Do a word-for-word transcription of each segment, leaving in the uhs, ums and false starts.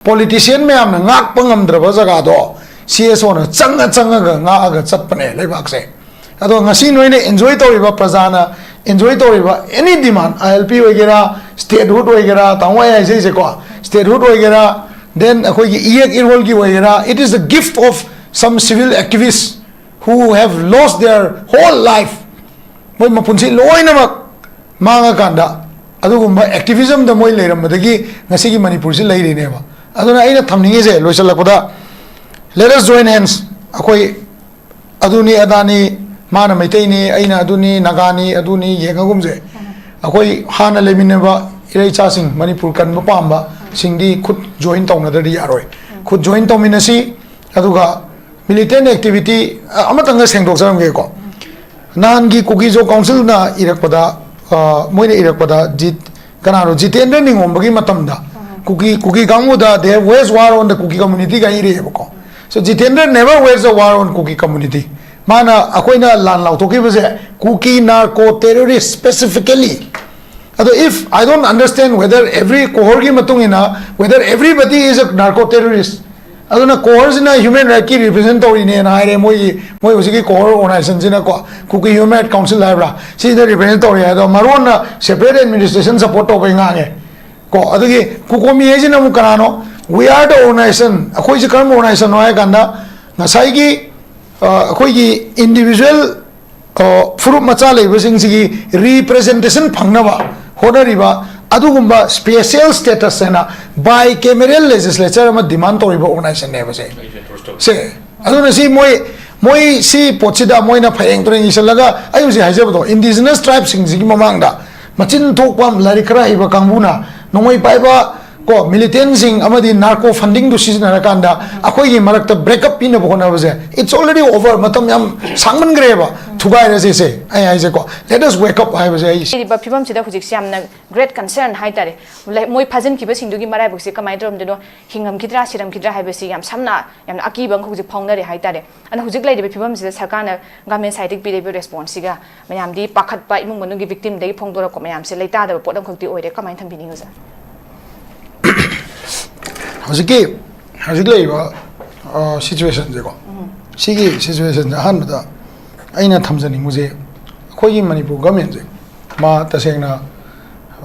Politician ꯃꯌꯥꯝꯅ ꯉꯥꯛꯄ ꯉꯝꯗ꯭ꯔꯕ ꯖꯒꯥꯗꯣ ꯁꯤ ꯑꯦꯁ ꯑꯣꯅ ꯆꯪꯉ ꯆꯪꯉꯒ ꯉꯥꯛꯑꯒ ꯆꯠꯄꯅꯦ ꯂꯩꯕꯥꯛꯁꯦ꯫ ꯑꯗꯣ ꯉꯁꯤ ꯅꯣꯏꯅ ꯏꯟꯖꯣꯏ ꯇꯧꯔꯤꯕ, ꯄ꯭ꯔꯖꯥꯅ ꯏꯟꯖꯣꯏ ꯇꯧꯔꯤꯕ ꯑꯦꯅꯤ ꯗꯤꯃꯥꯟ, ꯑꯥꯏ ꯑꯦꯜ ꯄꯤ ꯑꯣꯏꯒꯦꯔꯥ, ꯁ꯭ꯇꯦꯠꯍꯨꯗ ꯑꯣꯏꯒꯦꯔꯥ, ꯇꯥꯃꯣ ꯑꯩ ꯍꯥꯏꯖꯩꯁꯦꯀꯣ, ꯁ꯭ꯇꯦꯠꯍꯨꯗ ꯑꯣꯏꯒꯦꯔꯥ, ꯗꯦꯟ ꯑꯩꯈꯣꯏꯒꯤ ꯏꯌꯦꯛ ꯏꯔꯣꯜꯒꯤ ꯑꯣꯏꯒꯦꯔꯥ, it is the gift of some civil activists who have lost their whole life. ꯃꯣꯏ ꯃꯄꯨꯟꯁꯤ ꯂꯣꯏꯅꯃꯛ ꯃꯥꯡꯉꯀꯥꯟꯗ ꯑꯗꯨꯒꯨꯝꯕ ꯑꯦꯛꯇꯤꯚꯤꯖꯝꯗ ꯃꯣꯏ ꯂꯩꯔꯝꯕꯗꯒꯤ ꯉꯁꯤꯒꯤ ꯃꯅꯤꯄꯨꯔꯁꯤ ꯂꯩꯔꯤꯅꯦꯕ꯫ ꯑꯗꯨꯅ ꯑꯩꯅ ꯊꯝꯅꯤꯡꯉꯤꯁꯦ ꯂꯣꯏꯁꯤꯜꯂꯛꯄꯗ, let us join hands꯫ ꯑꯩꯈꯣꯏ ꯑꯗꯨꯅꯤ ꯑꯗꯥꯅꯤ, ꯃꯥꯅ ꯃꯩꯇꯩꯅꯤ, ꯑꯩꯅ ꯑꯗꯨꯅꯤ, ꯅꯥꯒꯥꯅꯤ, ꯑꯗꯨꯅꯤ ꯌꯦꯡꯉꯒꯨꯝꯁꯦ꯫ ꯑꯩꯈꯣꯏ ꯍꯥꯟꯅ ꯂꯩꯃꯤꯟꯅꯕ ꯏꯔꯩꯆꯥꯁꯤꯡ, ꯃꯅꯤꯄꯨꯔ ꯀꯟꯕ ꯄꯥꯝꯕꯁꯤꯡꯗꯤ ꯈꯨꯠ ꯖꯣꯏꯟ ꯇꯧꯅꯗ꯭ꯔꯗꯤ ꯌꯥꯔꯣꯏ꯫ ꯈꯨꯠ ꯖꯣꯏꯟ ꯇꯧꯃꯤꯟꯅꯁꯤ꯫ ꯑꯗꯨꯒ ꯃꯤꯂꯤꯇꯦꯟ ꯑꯦꯛꯇꯤꯚꯤꯇꯤ ꯑꯃꯇꯪꯒ ꯁꯦꯡꯗꯣꯛꯆꯔꯝꯒꯦꯀꯣ꯫ ꯅꯍꯥꯟꯒꯤ ꯀꯨꯀꯤꯖꯣ ꯀꯥꯎꯟꯁꯤꯜꯅ ꯏꯔꯛꯄꯗ, ꯑ, ꯃꯣꯏꯅ ꯏꯔꯛꯄꯗ ꯖꯤꯠ-, ꯀꯅꯥꯅꯣ, ꯖꯤꯇꯦꯟꯗ꯭ꯔ ꯅꯤꯡꯉꯣꯝꯕꯒꯤ ꯃꯇꯝꯗ ꯀꯨꯀꯤ, ꯀꯨꯀꯤ ꯀꯥꯡꯕꯨꯗ they have waged war on the Kuki community ꯀꯥꯏꯅ ꯏꯔꯛꯑꯦꯕꯀꯣ꯫ So Jitendra never waged a war on Kuki community. ꯃꯥꯅ ꯑꯩꯈꯣꯏꯅ ꯂꯥꯟ ꯂꯥꯎꯊꯣꯛꯈꯤꯕꯁꯦ ꯀꯨꯀꯤ ꯅꯥꯔꯀꯣ ꯇꯦꯔꯣꯔꯤꯁ specifically꯫ ꯑꯗꯣ if I don't understand whether every ꯀꯣꯍꯣꯔꯒꯤ ꯃꯇꯨꯡ ꯏꯟꯅ whether everybody is a narco terrorist, ꯑꯗꯨꯅ ꯀꯣꯍꯣꯔꯁꯤꯅ human ꯔꯥꯏꯠꯀꯤ ꯔꯤꯄ꯭ꯔꯖꯦꯟ ꯇꯧꯔꯤꯅꯦꯅ ꯍꯥꯏꯔꯦ ꯃꯣꯏꯒꯤ, ꯃꯣꯏ ꯍꯧꯖꯤꯛꯀꯤ ꯀꯣꯍꯣꯔ ꯑꯣꯔꯒꯅꯥꯏꯖꯦꯁꯟꯁꯤꯅꯀꯣ, ꯀꯨꯀꯤ ꯍ꯭ꯌꯨꯃꯦꯟ ꯔꯥꯏꯠ ꯀꯥꯎꯟꯁꯤꯜ ꯍꯥꯏꯕ꯭ꯔꯥ, ꯁꯤꯁꯤꯅ ꯔꯤꯄ꯭ꯔꯖꯦꯟ ꯇꯧꯔꯤ ꯍꯥꯏ꯫ ꯑꯗꯣ ꯃꯔꯣꯟꯅ ꯁꯦꯄꯔꯦꯠ ꯑꯦꯗꯃꯤꯅꯤꯁꯇ꯭ꯔꯦꯁꯟ ꯁꯄꯣꯔꯠ ꯇꯧꯕꯩ ꯉꯥꯡꯉꯦ ꯀꯣ꯫ ꯑꯗꯨꯒꯤ ꯀꯨꯀꯣꯃꯤ ꯍꯥꯏꯁꯤꯅ ꯑꯃꯨꯛ ꯀꯅꯥꯅꯣ? We are the organization꯫ ꯑꯩꯈꯣꯏꯁꯦ ꯀꯔꯝꯕ ꯑꯣꯔꯒꯅꯥꯏꯖꯦꯁꯟꯅꯣ ꯍꯥꯏ ꯀꯥꯟꯗ ꯉꯁꯥꯏꯒꯤ, ꯑ, ꯑꯩꯈꯣꯏꯒꯤ ꯏꯟꯗꯤꯕꯤꯖꯨꯋꯦꯜ, ꯑ, ꯐꯨꯔꯨꯞ ꯃꯆꯥ ꯂꯩꯕꯁꯤꯡꯁꯤꯒꯤ ꯔꯤꯄ꯭ꯔꯖꯦꯟꯇꯦꯁꯟ ꯐꯪꯅꯕ ꯍꯣꯠꯅꯔꯤꯕ ꯑꯗꯨꯒꯨꯝꯕ ꯁ꯭ꯄꯦꯁꯤꯌꯦꯜ ꯁ꯭ꯇꯦꯇꯁ ꯍꯥꯏꯅ ꯕꯥꯏ ꯀꯦꯃꯦꯔꯦꯜ ꯂꯦꯖꯤꯁꯂꯦꯆꯔ ꯑꯃ ꯗꯤꯃꯥꯟ ꯇꯧꯔꯤꯕ ꯑꯣꯔꯒꯅꯥꯏꯖꯦꯁꯟꯅꯦꯕ ꯁꯦ꯫ ꯁꯦ꯫ ꯑꯗꯨꯅ ꯁꯤ ꯃꯣꯏ, ꯃꯣꯏ ꯁꯤ ꯄꯣꯠꯁꯤꯗ ꯃꯣꯏꯅ ꯐꯌꯦꯡ ꯇꯨꯔꯦꯡ ꯏꯁꯤꯜꯂꯒ, ꯑꯩ ꯍꯧꯖꯤꯛ ꯍꯥꯏꯖꯕꯗꯣ, ꯏꯟꯗꯤꯖꯤꯅꯁ ꯇ꯭ꯔꯥꯏꯕꯁꯤꯡꯁꯤꯒꯤ ꯃꯃꯥꯡꯗ ꯃꯆꯤꯟ ꯊꯣꯛꯄ ꯂꯥꯏꯔꯤꯛ ꯈꯔ ꯍꯩꯕ ꯀꯥꯡꯕꯨꯅ ꯅꯣꯡꯃꯩ ꯄꯥꯏꯕ ꯀꯣ, ꯃꯤꯂꯤꯇꯦꯟꯁꯤꯡ ꯑꯃꯗꯤ ꯅꯥꯔꯀꯣ ꯐꯟꯗꯤꯡꯗꯨ ꯁꯤꯖꯤꯟꯅꯔꯀꯥꯟꯗ ꯑꯩꯈꯣꯏꯒꯤ ꯃꯔꯛꯇ ꯕ꯭ꯔꯦꯛꯑꯞ ꯄꯤꯅꯕ ꯍꯣꯠꯅꯕꯁꯦ, it's already over, ꯃꯇꯝ ꯌꯥꯝ ꯁꯥꯡꯃꯟꯈ꯭ꯔꯦꯕ꯫ ꯊꯨꯒꯥꯏꯔꯁꯦ ꯁꯦ, ꯑꯩ ꯍꯥꯏꯁꯦꯀꯣ, let us wake up ꯍꯥꯏꯕꯁꯦ ꯑꯩ꯫ ꯂꯩꯔꯤꯕ ꯐꯤꯕꯝꯁꯤꯗ ꯍꯧꯖꯤꯛꯁꯦ ꯌꯥꯝꯅ ꯒ꯭ꯔꯦꯠ ꯀꯟꯁꯔꯟ ꯍꯥꯏꯇꯥꯔꯦ꯫ ꯂꯩ-, ꯃꯣꯏ ꯐꯥꯖꯤꯟꯈꯤꯕꯁꯤꯡꯗꯨꯒꯤ ꯃꯔꯥꯏꯕꯛꯁꯦ ꯀꯃꯥꯏꯅ ꯇꯧꯔꯝꯗꯣꯏꯅꯣ, ꯍꯤꯡꯉꯝꯈꯤꯗ꯭ꯔꯥ ꯁꯤꯔꯝꯈꯤꯗ꯭ꯔꯥ ꯍꯥꯏꯕꯁꯤ ꯌꯥꯝ ꯁꯝꯅ ꯌꯥꯝꯅ ꯑꯀꯤꯕ ꯑꯃꯈꯛ ꯍꯧꯖꯤꯛ ꯐꯥꯎꯅꯔꯦ ꯍꯥꯏꯇꯥꯔꯦ꯫ ꯑꯗꯨꯅ ꯍꯧꯖꯤꯛ ꯂꯩꯔꯤꯕ ꯐꯤꯕꯝꯁꯤꯗ ꯁꯔꯀꯥꯔꯅ ꯒꯚꯔꯟꯃꯦꯟ ꯁꯥꯏꯠꯇꯒꯤ ꯄꯤꯔꯛꯏꯕ ꯔꯦꯁꯄꯣꯟꯁꯁꯤꯒ ꯃꯌꯥꯝꯗꯤ ꯄꯥꯈꯠꯄ, ꯏꯃꯨꯡ ꯃꯅꯨꯡꯒꯤ ꯚꯤꯛꯇꯤꯝꯗꯒꯤ ꯐꯣꯡꯗꯣꯔꯛꯄ ꯃꯌꯥꯝꯁꯦ ꯂꯩꯇꯥꯗꯕ ꯄꯣꯠ ꯑꯃꯈꯛꯇꯤ ꯑꯣꯏꯔꯦ꯫ ꯀꯃꯥꯏꯅ ꯊꯝꯕꯤꯅꯤꯡꯉꯤ ꯑꯣꯖꯥ? ꯍꯧꯖꯤꯛꯀꯤ ꯍꯧꯖꯤꯛ ꯂꯩꯔꯤꯕ ꯁꯤꯆꯨꯋꯦꯁꯟꯁꯦꯀꯣ, ꯁꯤꯒꯤ ꯁꯤꯆꯨꯋꯦꯁꯟꯁꯦ ꯑꯍꯥꯟꯕꯗ ꯑꯩꯅ ꯊꯝꯖꯅꯤꯡꯕꯁꯦ, ꯑꯩꯈꯣꯏꯒꯤ ꯃꯅꯤꯄꯨꯔ ꯒꯃꯦꯟꯁꯦ ꯃꯥ ꯇꯁꯦꯡꯅ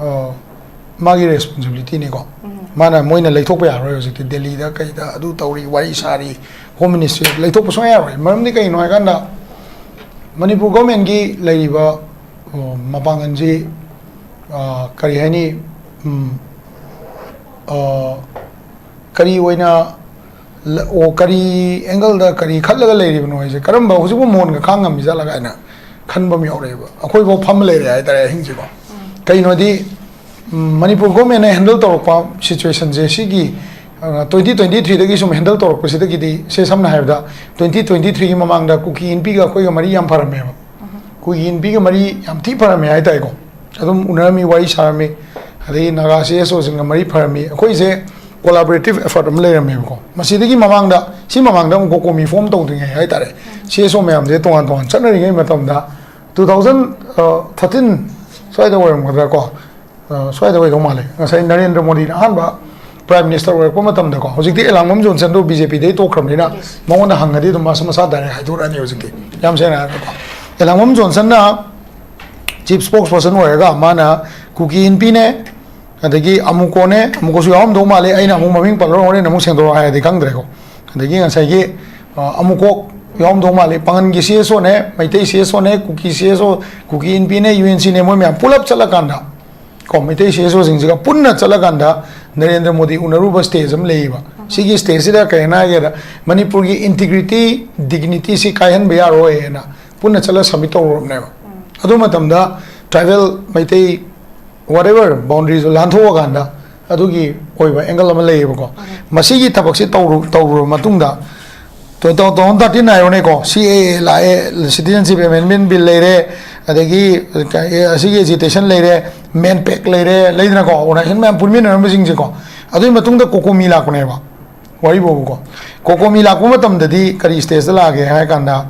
ꯑ, ꯃꯥꯒꯤ ꯔꯦꯁꯄꯣꯟꯁꯤꯕꯤꯂꯤꯇꯤꯅꯤꯀꯣ꯫ ꯃꯥꯅ, ꯃꯣꯏꯅ ꯂꯩꯊꯣꯛꯄ ꯌꯥꯔꯣꯏ ꯍꯧꯖꯤꯛꯇꯤ꯫ ꯗꯦꯜꯂꯤꯗ ꯀꯩꯗ ꯑꯗꯨ ꯇꯧꯔꯤ, ꯋꯥꯔꯤ ꯁꯥꯔꯤ, ꯍꯣꯝ ꯃꯤꯅꯤꯁꯇ꯭ꯔꯤ ꯂꯩꯊꯣꯛꯄ ꯁꯨꯡꯌꯥ ꯌꯥꯔꯣꯏ꯫ ꯃꯔꯝꯗꯤ ꯀꯩꯅꯣ ꯍꯥꯏꯀꯥꯟꯗ, ꯃꯅꯤꯄꯨꯔ ꯒꯣꯔꯃꯦꯟꯒꯤ ꯂꯩꯔꯤꯕ, ꯑ, ꯃꯄꯥꯡꯒꯜꯁꯤ, ꯑ, ꯀꯔꯤ ꯍꯥꯏꯅꯤ, ꯎꯝ, ꯑ, ꯀꯔꯤ ꯑꯣꯏꯅ ꯂ-, ꯑꯣ, ꯀꯔꯤ ꯑꯦꯡꯒꯜꯗ ꯀꯔꯤ ꯈꯜꯂꯒ ꯂꯩꯔꯤꯕꯅꯣ ꯍꯥꯏꯁꯦ, ꯀꯔꯝꯕ ꯍꯧꯖꯤꯛꯄꯨ ꯃꯣꯟꯒ ꯈꯥꯡ ꯉꯝꯃꯤꯖꯥꯠꯂ ꯀꯥꯏꯅ ꯈꯟꯕ ꯑꯃ ꯌꯥꯎꯔꯛꯑꯦꯕ꯫ ꯑꯩꯈꯣꯏꯐꯥꯎ ꯐꯝ ꯂꯩꯔꯦ ꯍꯥꯏꯇꯥꯔꯦ ꯑꯍꯤꯡꯁꯤꯀꯣ꯫ ꯀꯩꯅꯣꯗꯤ, ꯎꯝ, ꯃꯅꯤꯄꯨꯔ ꯒꯣꯔꯃꯦꯟꯅ ꯍꯦꯟꯗꯜ ꯇꯧꯔꯛꯄ ꯁꯤꯆꯨꯋꯦꯁꯟꯁꯦ ꯁꯤꯒꯤ, ꯑ, ꯇ꯭ꯋꯦꯟꯇꯤ ꯇ꯭ꯋꯦꯟꯇꯤ ꯊ꯭ꯔꯤꯗꯒꯤ ꯁꯨꯝ ꯍꯦꯟꯗꯜ ꯇꯧꯔꯛꯄꯁꯤꯗꯒꯤꯗꯤ, ꯁꯦ, ꯁꯝꯅ ꯍꯥꯏꯔꯕꯗ, ꯇ꯭ꯋꯦꯟꯇꯤ ꯇ꯭ꯋꯦꯟꯇꯤ ꯊ꯭ꯔꯤꯒꯤ ꯃꯃꯥꯡꯗ ꯀꯨꯀꯤ ꯏꯟꯄꯤꯒ ꯑꯩꯈꯣꯏꯒ ꯃꯔꯤ ꯌꯥꯝ ꯐꯔꯝꯃꯦꯕ꯫ ꯀꯨꯀꯤ ꯏꯟꯄꯤꯒ ꯃꯔꯤ ꯌꯥꯝ ꯊꯤ ꯐꯔꯝꯃꯦ ꯍꯥꯏꯇꯥꯔꯦꯀꯣ꯫ ꯑꯗꯨꯝ ꯎꯅꯔꯝꯃꯤ, ꯋꯥꯔꯤ ꯁꯥꯔꯝꯃꯤ, ꯑꯗꯒꯤ ꯅꯥꯒꯥ ꯁꯤ ꯑꯦꯁ ꯑꯣꯁꯤꯡꯒ ꯃꯔꯤ ꯐꯔꯝꯃꯤ꯫ ꯑꯩꯈꯣꯏꯁꯦ ꯀꯣꯂꯥꯕꯣꯔꯦꯇꯤꯞ ꯑꯦꯐꯔꯠ ꯑꯃ ꯂꯩꯔꯝꯃꯦꯕꯀꯣ꯫ ꯃꯁꯤꯗꯒꯤ ꯃꯃꯥꯡꯗ, ꯁꯤ ꯃꯃꯥꯡꯗ ꯑꯃꯨꯛ ꯀꯣꯀꯣꯃꯤ ꯐꯣꯝ ꯇꯧꯗ꯭ꯔꯤꯉꯩ ꯍꯥꯏꯇꯥꯔꯦ, ꯁꯤ ꯑꯦꯁ ꯑꯣ ꯃꯌꯥꯝꯁꯦ ꯇꯣꯉꯥꯟ ꯇꯣꯉꯥꯟ ꯆꯠꯅꯔꯤꯉꯩ ꯃꯇꯝꯗ, ꯇꯨ ꯊꯥꯎꯖꯟ ꯊꯥꯔꯇꯤꯟ ꯁ꯭ꯋꯥꯏꯗ ꯑꯣꯏꯔꯝꯒꯗ꯭ꯔꯥ ꯀꯣ, ꯑ, ꯁ꯭ꯋꯥꯏꯗ ꯑꯣꯏꯗꯧ ꯃꯥꯜꯂꯦ꯫ ꯉꯁꯥꯏ ꯅꯔꯦꯟꯗ꯭ꯔ ꯃꯣꯗꯤꯅ ꯑꯍꯥꯟꯕ ꯄ꯭ꯔꯥꯏꯝ ꯃꯤꯅꯤꯁꯇꯔ ꯑꯣꯏꯔꯛꯄ ꯃꯇꯝꯗꯀꯣ, ꯍꯧꯖꯤꯛꯇꯤ ꯑꯦꯂꯥꯡꯕꯝ ꯖꯣꯟꯁꯟꯗꯣ ꯕꯤ ꯖꯦ ꯄꯤꯗꯩ ꯇꯣꯛꯈ꯭ꯔꯕꯅꯤꯅ, ꯃꯉꯣꯟꯗ ꯍꯪꯉꯗꯤ ꯑꯗꯨꯝ ꯃꯥꯁꯨ ꯃꯁꯥ ꯗꯥꯏꯔꯦꯛ ꯍꯥꯏꯗꯣꯔꯛꯑꯅꯤ ꯍꯧꯖꯤꯛꯇꯤ, ꯌꯥꯝ ꯁꯦꯡꯅ ꯍꯥꯏꯔꯒꯀꯣ꯫ ꯑꯦꯂꯥꯡꯕꯝ ꯖꯣꯟꯁꯟꯅ ꯆꯤꯐ ꯁ꯭ꯄꯣꯛꯁ ꯄꯔꯁꯟ ꯑꯣꯏꯔꯒ, ꯃꯥꯅ ꯀꯨꯀꯤ ꯏꯟꯄꯤꯅꯦ, ꯑꯗꯒꯤ ꯑꯃꯨꯀꯣꯅꯦ, ꯑꯃꯨꯀꯣꯁꯨ ꯌꯥꯎꯔꯝꯗꯧ ꯃꯥꯜꯂꯦ, ꯑꯩꯅ ꯑꯃꯨꯛ ꯃꯃꯤꯡ ꯄꯜꯂꯔꯣꯏ, ꯍꯣꯔꯦꯟ ꯑꯃꯨꯛ ꯁꯦꯡꯗꯣꯔꯛꯑꯣ ꯍꯥꯏꯔꯗꯤ ꯈꯪꯗ꯭ꯔꯦꯀꯣ꯫ ꯑꯗꯒꯤ ꯉꯁꯥꯏꯒꯤ, ꯑ, ꯑꯃꯨꯀꯣꯛ ꯌꯥꯎꯔꯝꯗꯧ ꯃꯥꯜꯂꯤ, ꯄꯥꯉꯟꯒꯤ ꯁꯤ ꯑꯦꯁ ꯑꯣꯅꯦ, ꯃꯩꯇꯩ ꯁꯤ ꯑꯦꯁ ꯑꯣꯅꯦ, ꯀꯨꯀꯤ ꯁꯤ ꯑꯦꯁ ꯑꯣ, ꯀꯨꯀꯤ ꯏꯟꯄꯤꯅꯦ, ꯌꯨ ꯑꯦꯟ ꯁꯤꯅꯦ, ꯃꯣꯏ ꯃꯌꯥꯝ ꯄꯨꯂꯞ ꯆꯠꯂꯀꯥꯟꯗ, ꯀꯣ, ꯃꯩꯇꯩ ꯁꯤ ꯑꯦꯁ ꯑꯣꯁꯤꯡꯁꯤꯒ ꯄꯨꯟꯅ ꯆꯠꯂꯀꯥꯟꯗ ꯅꯔꯦꯟꯗ꯭ꯔ ꯃꯣꯗꯤ ꯎꯅꯔꯨꯕ ꯁ꯭ꯇꯦꯖ ꯑꯃ ꯂꯩꯌꯦꯕ꯫ ꯁꯤꯒꯤ ꯁ꯭ꯇꯦꯖꯁꯤꯗ ꯀꯩ ꯍꯥꯏꯅ ꯍꯥꯏꯒꯦꯗ, ꯃꯅꯤꯄꯨꯔꯒꯤ ꯏꯟꯇꯤꯒ꯭ꯔꯤꯇꯤ, ꯗꯤꯒꯅꯤꯇꯤꯁꯤ ꯀꯥꯏꯍꯟꯕ ꯌꯥꯔꯣꯏꯅ ꯄꯨꯟꯅ ꯆꯠꯂ ꯁꯕꯃꯤꯠ ꯇꯧꯔꯨꯔꯕꯅꯦꯕ꯫ ꯑꯗꯨ ꯃꯇꯝꯗ ꯇ꯭ꯔꯥꯏꯕꯦꯜ ꯃꯩꯇꯩ whatever boundaryꯁꯨ ꯂꯥꯟꯊꯣꯛꯑꯀꯥꯟꯗ ꯑꯗꯨꯒꯤ ꯑꯣꯏꯕ ꯑꯦꯡꯒꯜ ꯑꯃ ꯂꯩꯌꯦꯕꯀꯣ꯫ ꯃꯁꯤꯒꯤ ꯊꯕꯛꯁꯤ ꯇꯧꯔꯨ-, ꯇꯧꯔꯨꯔꯕ ꯃꯇꯨꯡꯗ, ꯇꯨ ꯊꯥꯎꯖꯟ ꯊꯥꯔꯇꯤꯟ ꯍꯥꯏꯔꯣꯅꯦꯀꯣ, ꯁꯤ ꯑꯦ ꯑꯦ ꯂꯥꯛꯑꯦ, ꯁꯤꯇꯤꯖꯟꯁꯤꯞ ꯑꯦꯃꯦꯟꯃꯦꯟ ꯕꯤꯜ ꯂꯩꯔꯦ, ꯑꯗꯒꯤ, ꯑꯦ, ꯑꯁꯤꯒꯤ ꯑꯦꯖꯤꯇꯦꯁꯟ ꯂꯩꯔꯦ, ꯃꯦꯟ ꯄꯦꯛ ꯂꯩꯔꯦ, ꯂꯩꯗꯅꯀꯣ, ꯑꯣꯔꯒꯅꯥꯏꯖꯦꯁꯟ ꯃꯌꯥꯝ ꯄꯨꯟꯃꯤꯟꯅꯔꯝꯕꯁꯤꯡꯁꯦꯀꯣ꯫ ꯑꯗꯨꯒꯤ ꯃꯇꯨꯡꯗ ꯀꯣꯀꯣꯃꯤ ꯂꯥꯛꯄꯅꯦꯕ꯫ ꯋꯥꯔꯤꯕꯨꯕꯀꯣ, ꯀꯣꯀꯣꯃꯤ ꯂꯥꯛꯄ ꯃꯇꯝꯗꯗꯤ ꯀꯔꯤ ꯁ꯭ꯇꯦꯖꯇ ꯂꯥꯛꯑꯒꯦ ꯍꯥꯏꯔ ꯀꯥꯟꯗ,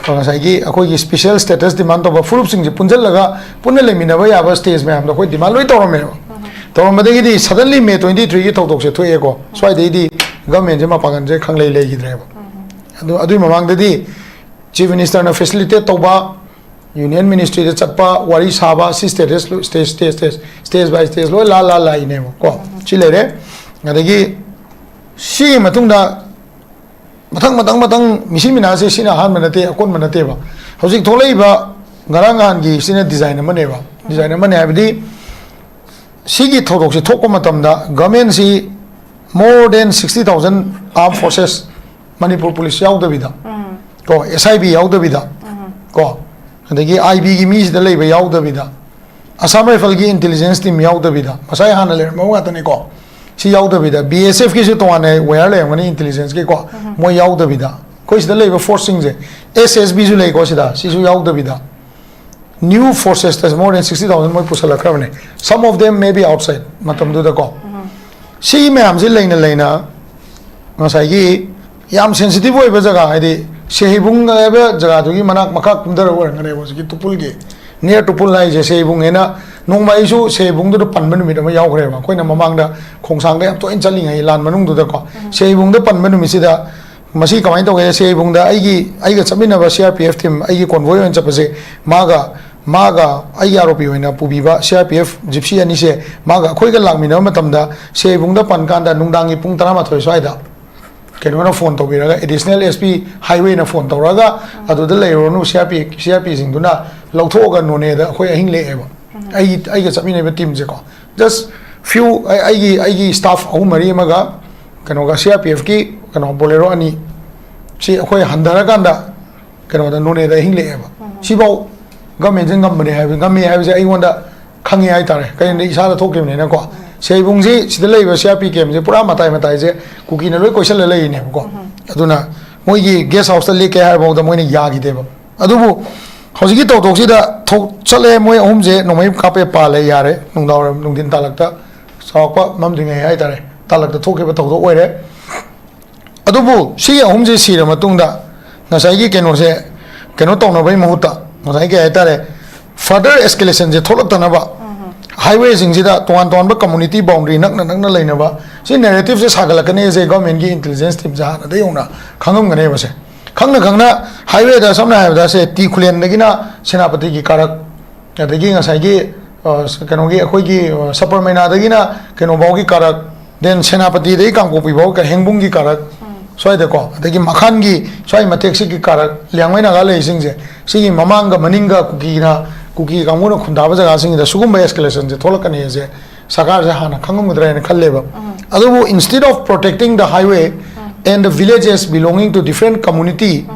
ꯉꯁꯥꯏꯒꯤ ꯑꯩꯈꯣꯏꯒꯤ ꯁ꯭ꯄꯦꯁꯦꯜ ꯁ꯭ꯇꯦꯇꯁ ꯗꯤꯃꯥꯟ ꯇꯧꯕ ꯐꯨꯔꯨꯞꯁꯤꯡꯁꯦ ꯄꯨꯟꯁꯤꯜꯂꯒ ꯄꯨꯟꯅ ꯂꯩꯃꯤꯟꯅꯕ ꯌꯥꯕ ꯁ꯭ꯇꯦꯖ ꯃꯌꯥꯝꯗꯣ ꯑꯩꯈꯣꯏ ꯗꯤꯃꯥꯟ ꯂꯣꯏ ꯇꯧꯔꯝꯃꯦꯕ꯫ ꯇꯧꯔꯝꯕꯗꯒꯤꯗꯤ suddenly May twenty three ꯒꯤ ꯊꯧꯗꯣꯛꯁꯦ ꯊꯣꯛꯑꯦꯀꯣ, ꯁ꯭ꯋꯥꯏꯗꯩꯗꯤ ꯒꯃꯦꯟꯁꯦ ꯃꯄꯥꯡꯒꯜꯁꯦ ꯈꯪꯂꯩ ꯂꯩꯈꯤꯗ꯭ꯔꯦꯕ꯫ ꯑꯗꯨ ꯑꯗꯨꯒꯤ ꯃꯃꯥꯡꯗꯗꯤ ꯆꯤꯐ ꯃꯤꯅꯤꯁꯇꯔꯅ ꯐꯦꯁꯤꯂꯤꯇꯦꯠ ꯇꯧꯕ, ꯌꯨꯅꯤꯌꯟ ꯃꯤꯅꯤꯁꯇ꯭ꯔꯤꯗ ꯆꯠꯄ, ꯋꯥꯔꯤ ꯁꯥꯕ, ꯁꯤ states stage stage stage stage by stage ꯂꯣꯏ ꯂꯥ ꯂꯥ ꯂꯥꯛꯏꯅꯦꯕ ꯀꯣ꯫ ꯁꯤ ꯂꯩꯔꯦ꯫ ꯑꯗꯒꯤ ꯁꯤꯒꯤ ꯃꯇꯨꯡꯗ ꯃꯊꯪ ꯃꯊꯪ ꯃꯊꯪ ꯃꯤꯁꯤ ꯃꯤꯅꯥꯁꯦ ꯁꯤꯅ ꯑꯍꯥꯟꯕ ꯅꯠꯇꯦ, ꯑꯀꯣꯟꯕ ꯅꯠꯇꯦꯕ꯫ ꯍꯧꯖꯤꯛ ꯊꯣꯛꯂꯛꯏꯕ ꯉꯔꯥꯡ ꯅꯍꯥꯟꯒꯤ ꯁꯤꯅ ꯗꯤꯖꯥꯏꯟ ꯑꯃꯅꯦꯕ꯫ ꯗꯤꯖꯥꯏꯟ ꯑꯃꯅꯦ ꯍꯥꯏꯕꯗꯤ ꯁꯤꯒꯤ ꯊꯧꯗꯣꯛꯁꯤ ꯊꯣꯛꯄ ꯃꯇꯝꯗ ꯒꯃꯦꯟꯁꯤ more than sixty thousand armed forces, Manipur police ꯌꯥꯎꯗꯕꯤꯗ ꯀꯣ, ꯑꯦꯁ ꯑꯥꯏ ꯕꯤ ꯌꯥꯎꯗꯕꯤꯗ ꯀꯣ, ꯑꯗꯒꯤ ꯑꯥꯏ ꯕꯤꯒꯤ ꯃꯤꯁꯤꯗ ꯂꯩꯕ ꯌꯥꯎꯗꯕꯤꯗ, ꯑꯁꯥꯝ ꯔꯥꯏꯐꯜꯒꯤ ꯏꯟꯇꯦꯂꯤꯖꯦꯟꯁ ꯇꯤꯝ ꯌꯥꯎꯗꯕꯤꯗ, ꯉꯁꯥꯏ ꯍꯥꯟꯅ ꯂꯩꯔꯝꯕ ꯉꯥꯛꯇꯅꯤꯀꯣ꯫ ꯁꯤ ꯌꯥꯎꯗꯕꯤꯗ ꯕꯤ ꯑꯦꯁ ꯑꯦꯐꯀꯤꯁꯨ ꯇꯣꯉꯥꯟꯅ ꯋꯦꯌꯔ ꯂꯩꯔꯝꯒꯅꯤ ꯏꯟꯇꯦꯂꯤꯖꯦꯟꯁꯀꯤꯀꯣ, ꯃꯣꯏ ꯌꯥꯎꯗꯕꯤꯗ꯫ ꯑꯩꯈꯣꯏ ꯁꯤꯗ ꯂꯩꯕ ꯐꯣꯔꯁꯁꯤꯡꯁꯦ, ꯑꯦꯁ ꯑꯦꯁ ꯕꯤꯁꯨ ꯂꯩꯀꯣ ꯁꯤꯗ, ꯁꯤꯁꯨ ꯌꯥꯎꯗꯕꯤꯗ, new forces ꯇ more than sixty thousand ꯃꯣꯏ ꯄꯨꯁꯜꯂꯛꯈ꯭ꯔꯕꯅꯦ꯫ Some of them may be outside ꯃꯇꯝꯗꯨꯗꯀꯣ꯫ ꯁꯤꯒꯤ ꯃꯌꯥꯝꯁꯤ ꯂꯩꯅ ꯂꯩꯅ ꯉꯁꯥꯏꯒꯤ ꯌꯥꯝ ꯁꯦꯟꯁꯤꯇꯤꯚ ꯑꯣꯏꯕ ꯖꯒꯥ, ꯍꯥꯏꯗꯤ ꯁꯦꯍꯩꯕꯨꯡ ꯍꯥꯏꯕ ꯖꯒꯥꯗꯨꯒꯤ ꯃꯅꯥꯛ ꯃꯈꯥ ꯀꯨꯝꯊꯔ ꯑꯣꯏꯔꯝꯒꯅꯦꯕ ꯍꯧꯖꯤꯛꯀꯤ ꯇꯨꯄꯨꯜꯒꯤ, ꯅꯤꯌꯔ ꯇꯨꯄꯨꯜ ꯍꯥꯏꯁꯦ ꯁꯦꯍꯩꯕꯨꯡ ꯍꯥꯏꯅ꯫ ꯅꯣꯡꯃ ꯑꯩꯁꯨ ꯁꯦꯍꯩꯕꯨꯡꯗꯨꯗ ꯄꯟꯕ ꯅꯨꯃꯤꯠ ꯑꯃ ꯌꯥꯎꯈ꯭ꯔꯦꯕ, ꯑꯩꯈꯣꯏꯅ ꯃꯃꯥꯡꯗ ꯈꯣꯡꯁꯥꯡꯗ ꯌꯥꯝ ꯇꯣꯏꯅ ꯆꯠꯂꯤꯉꯩ ꯂꯥꯟ ꯃꯅꯨꯡꯗꯨꯗꯀꯣ꯫ ꯁꯦꯍꯩꯕꯨꯡꯗ ꯄꯟꯕ ꯅꯨꯃꯤꯠꯁꯤꯗ ꯃꯁꯤ ꯀꯃꯥꯏꯅ ꯇꯧꯒꯦ? ꯁꯦꯍꯩꯕꯨꯡꯗ ꯑꯩꯒꯤ, ꯑꯩꯒ ꯆꯠꯃꯤꯟꯅꯕ C R P F team, ꯑꯩꯒꯤ ꯀꯣꯟꯚꯣꯏ ꯑꯣꯏꯅ ꯆꯠꯄꯁꯦ, ꯃꯥꯒ, ꯃꯥꯒ ꯑꯩꯒꯤ ꯑꯥꯔ ꯑꯣ ꯄꯤ ꯑꯣꯏꯅ ꯄꯨꯕꯤꯕ C R P F gypsy ꯑꯅꯤꯁꯦ, ꯃꯥꯒ ꯑꯩꯈꯣꯏꯒ ꯂꯥꯛꯃꯤꯟꯅꯕ ꯃꯇꯝꯗ ꯁꯦꯍꯩꯕꯨꯡꯗ ꯄꯟ ꯀꯥꯟꯗ ꯅꯨꯡꯗꯥꯡꯒꯤ ꯄꯨꯡ ꯇꯔꯥꯃꯥꯊꯣꯏ ꯁ꯭ꯋꯥꯏꯗ ꯀꯩꯅꯣꯅ ꯐꯣꯟ ꯇꯧꯕꯤꯔꯒ, ꯑꯦꯗꯤꯁꯅꯦꯜ ꯑꯦꯁ ꯄꯤ ꯍꯥꯏꯋꯦꯅ ꯐꯣꯟ ꯇꯧꯔꯒ, "ꯑꯗꯨꯗ ꯂꯩꯔꯨꯔꯅꯨ, C R P, C R P ꯁꯤꯡꯗꯨꯅ ꯂꯧꯊꯣꯛꯑꯒ ꯅꯣꯅꯦꯗ ꯑꯩꯈꯣꯏ ꯑꯍꯤꯡ ꯂꯦꯛꯑꯦꯕ"꯫ ꯑꯩꯒꯤ, ꯑꯩꯒ ꯆꯠꯃꯤꯟꯅꯔꯤꯕ ꯇꯤꯝꯁꯦꯀꯣ, just few, ꯑꯩ-, ꯑꯩꯒꯤ, ꯑꯩꯒꯤ ꯁ꯭ꯇꯥꯐ ꯑꯍꯨꯝ ꯃꯔꯤ ꯑꯃꯒ ꯀꯩꯅꯣꯒ, ꯁꯤ ꯑꯥꯔ ꯄꯤ ꯑꯦꯐꯀꯤ ꯀꯩꯅꯣ ꯕꯣꯂꯦꯔꯣ ꯑꯅꯤ, ꯁꯤ ꯑꯩꯈꯣꯏ ꯍꯟꯊꯔꯀꯥꯟꯗ ꯀꯩꯅꯣꯗ, ꯅꯣꯅꯦꯗ ꯑꯍꯤꯡ ꯂꯦꯛꯑꯦꯕ꯫ ꯁꯤꯐꯥꯎ ꯒꯃꯦꯟꯁꯦ ꯉꯝꯕꯅꯦ ꯍꯥꯏꯕ, ꯉꯝꯃꯤ ꯍꯥꯏꯕꯁꯦ ꯑꯩꯉꯣꯟꯗ ꯈꯪꯉꯤ ꯍꯥꯏꯇꯥꯔꯦ, ꯀꯩꯒꯤꯅꯣꯗ ꯏꯁꯥꯗ ꯊꯣꯛꯈꯤꯕꯅꯤꯅꯀꯣ꯫ ꯁꯦꯍꯩꯕꯨꯡꯁꯤ, ꯁꯤꯗ ꯂꯩꯔꯤꯕ ꯁꯤ ꯑꯥꯔ ꯄꯤ ꯀꯦꯝꯁꯦ ꯄꯨꯔꯥ ꯃꯇꯥꯏ ꯃꯇꯥꯏꯁꯦ ꯀꯨꯀꯤꯅ ꯂꯣꯏ ꯀꯣꯏꯁꯜꯂ ꯂꯩꯔꯤꯅꯦꯕꯀꯣ꯫ ꯑꯗꯨꯅ ꯃꯣꯏꯒꯤ ꯒꯦꯁ ꯍꯥꯎꯁꯇ ꯂꯦꯛꯀꯦ ꯍꯥꯏꯔꯐꯥꯎꯗ ꯃꯣꯏꯅ ꯌꯥꯈꯤꯗꯦꯕ꯫ ꯑꯗꯨꯕꯨ ꯍꯧꯖꯤꯛꯀꯤ ꯊꯧꯗꯣꯛꯁꯤꯗ ꯊꯣꯛ-, ꯆꯠꯂꯦ, ꯃꯣꯏ ꯑꯍꯨꯝꯁꯦ ꯅꯣꯡꯃꯩ ꯀꯥꯞꯄꯦ, ꯄꯥꯜꯂꯦ, ꯌꯥꯔꯦ꯫ ꯅꯨꯡꯗꯥꯡꯋꯥꯏꯔꯝ, ꯅꯨꯡꯊꯤꯟ ꯇꯥꯜꯂꯛꯇ, ꯆꯥꯎꯔꯥꯛꯄ ꯃꯝꯗ꯭ꯔꯤꯉꯩ ꯍꯥꯏꯇꯥꯔꯦ, ꯇꯥꯜꯂꯛꯇ ꯊꯣꯛꯈꯤꯕ ꯊꯧꯗꯣꯛ ꯑꯣꯏꯔꯦ꯫ ꯑꯗꯨꯕꯨ ꯁꯤꯒꯤ ꯑꯍꯨꯝꯁꯦ ꯁꯤꯔ ꯃꯇꯨꯡꯗ ꯉꯁꯥꯏꯒꯤ ꯀꯩꯅꯣꯁꯦ ꯀꯩꯅꯣ ꯇꯧꯅꯕꯒꯤ ꯃꯍꯨꯠꯇ, ꯉꯁꯥꯏꯒꯤ ꯀꯩ ꯍꯥꯏꯇꯥꯔꯦ, further escalation ꯁꯦ ꯊꯣꯛꯂꯛꯇꯅꯕ, highwayꯁꯤꯡꯁꯤꯗ ꯇꯣꯉꯥꯟ ꯇꯣꯉꯥꯟꯕ community boundary ꯅꯛꯅ ꯅꯛꯅ ꯂꯩꯅꯕ, ꯁꯤ narrativeꯁꯦ ꯁꯥꯒꯠꯂꯛꯀꯅꯤ ꯍꯥꯏꯁꯦ governmentꯀꯤ intelligence teamꯁꯦ ꯍꯥꯟꯅꯗꯒꯤ ꯍꯧꯅ ꯈꯪꯉꯝꯒꯅꯦꯕꯁꯦ꯫ ꯈꯪꯅ ꯈꯪꯅ highwayꯗ ꯁꯝꯅ ꯍꯥꯏꯔꯕꯗ ꯁꯦ ꯇꯤ ꯈꯨꯂꯦꯟꯗꯒꯤꯅ ꯁꯦꯅꯥꯄꯇꯤꯒꯤ ꯀꯥꯔꯛ, ꯑꯗꯒꯤ ꯉꯁꯥꯏꯒꯤ ꯑ, ꯀꯩꯅꯣꯒꯤ ꯑꯩꯈꯣꯏꯒꯤ ꯑ, ꯁꯄꯔ ꯃꯩꯅꯥꯗꯒꯤꯅ ꯀꯩꯅꯣꯐꯥꯎꯒꯤ ꯀꯥꯔꯛ, then ꯁꯦꯅꯥꯄꯇꯤꯗꯒꯤ ꯀꯥꯡꯄꯣꯛꯄꯤꯐꯥꯎ ꯀ-, ꯍꯦꯡꯕꯨꯡꯒꯤ ꯀꯥꯔꯛ ꯁ꯭ꯋꯥꯏꯗꯀꯣ, ꯑꯗꯒꯤ ꯃꯈꯥꯟꯒꯤ ꯁ꯭ꯋꯥꯏ ꯃꯇꯦꯛꯁꯤꯒꯤ ꯀꯥꯔꯛ, ꯂꯤꯌꯥꯡꯃꯩ ꯅꯥꯒꯥ ꯂꯩꯔꯤꯁꯤꯡꯁꯦ, ꯁꯤꯒꯤ ꯃꯃꯥꯡꯒ ꯃꯅꯤꯡꯒ ꯀꯨꯀꯤꯅ, ꯀꯨꯀꯤ ꯀꯥꯡꯕꯨꯅ ꯈꯨꯟꯗꯥꯕ ꯖꯒꯥꯁꯤꯡꯁꯤꯗ ꯁꯤꯒꯨꯝꯕ escalationꯁꯦ ꯊꯣꯛꯂꯛꯀꯅꯤ ꯍꯥꯏꯁꯦ ꯁꯔꯀꯥꯔꯁꯦ ꯍꯥꯟꯅ ꯈꯪꯉꯝꯒꯗ꯭ꯔꯥ ꯍꯥꯏꯅ ꯈꯜꯂꯦꯕ꯫ ꯑꯗꯨꯕꯨ instead of protecting the highway and the villages belonging to different community,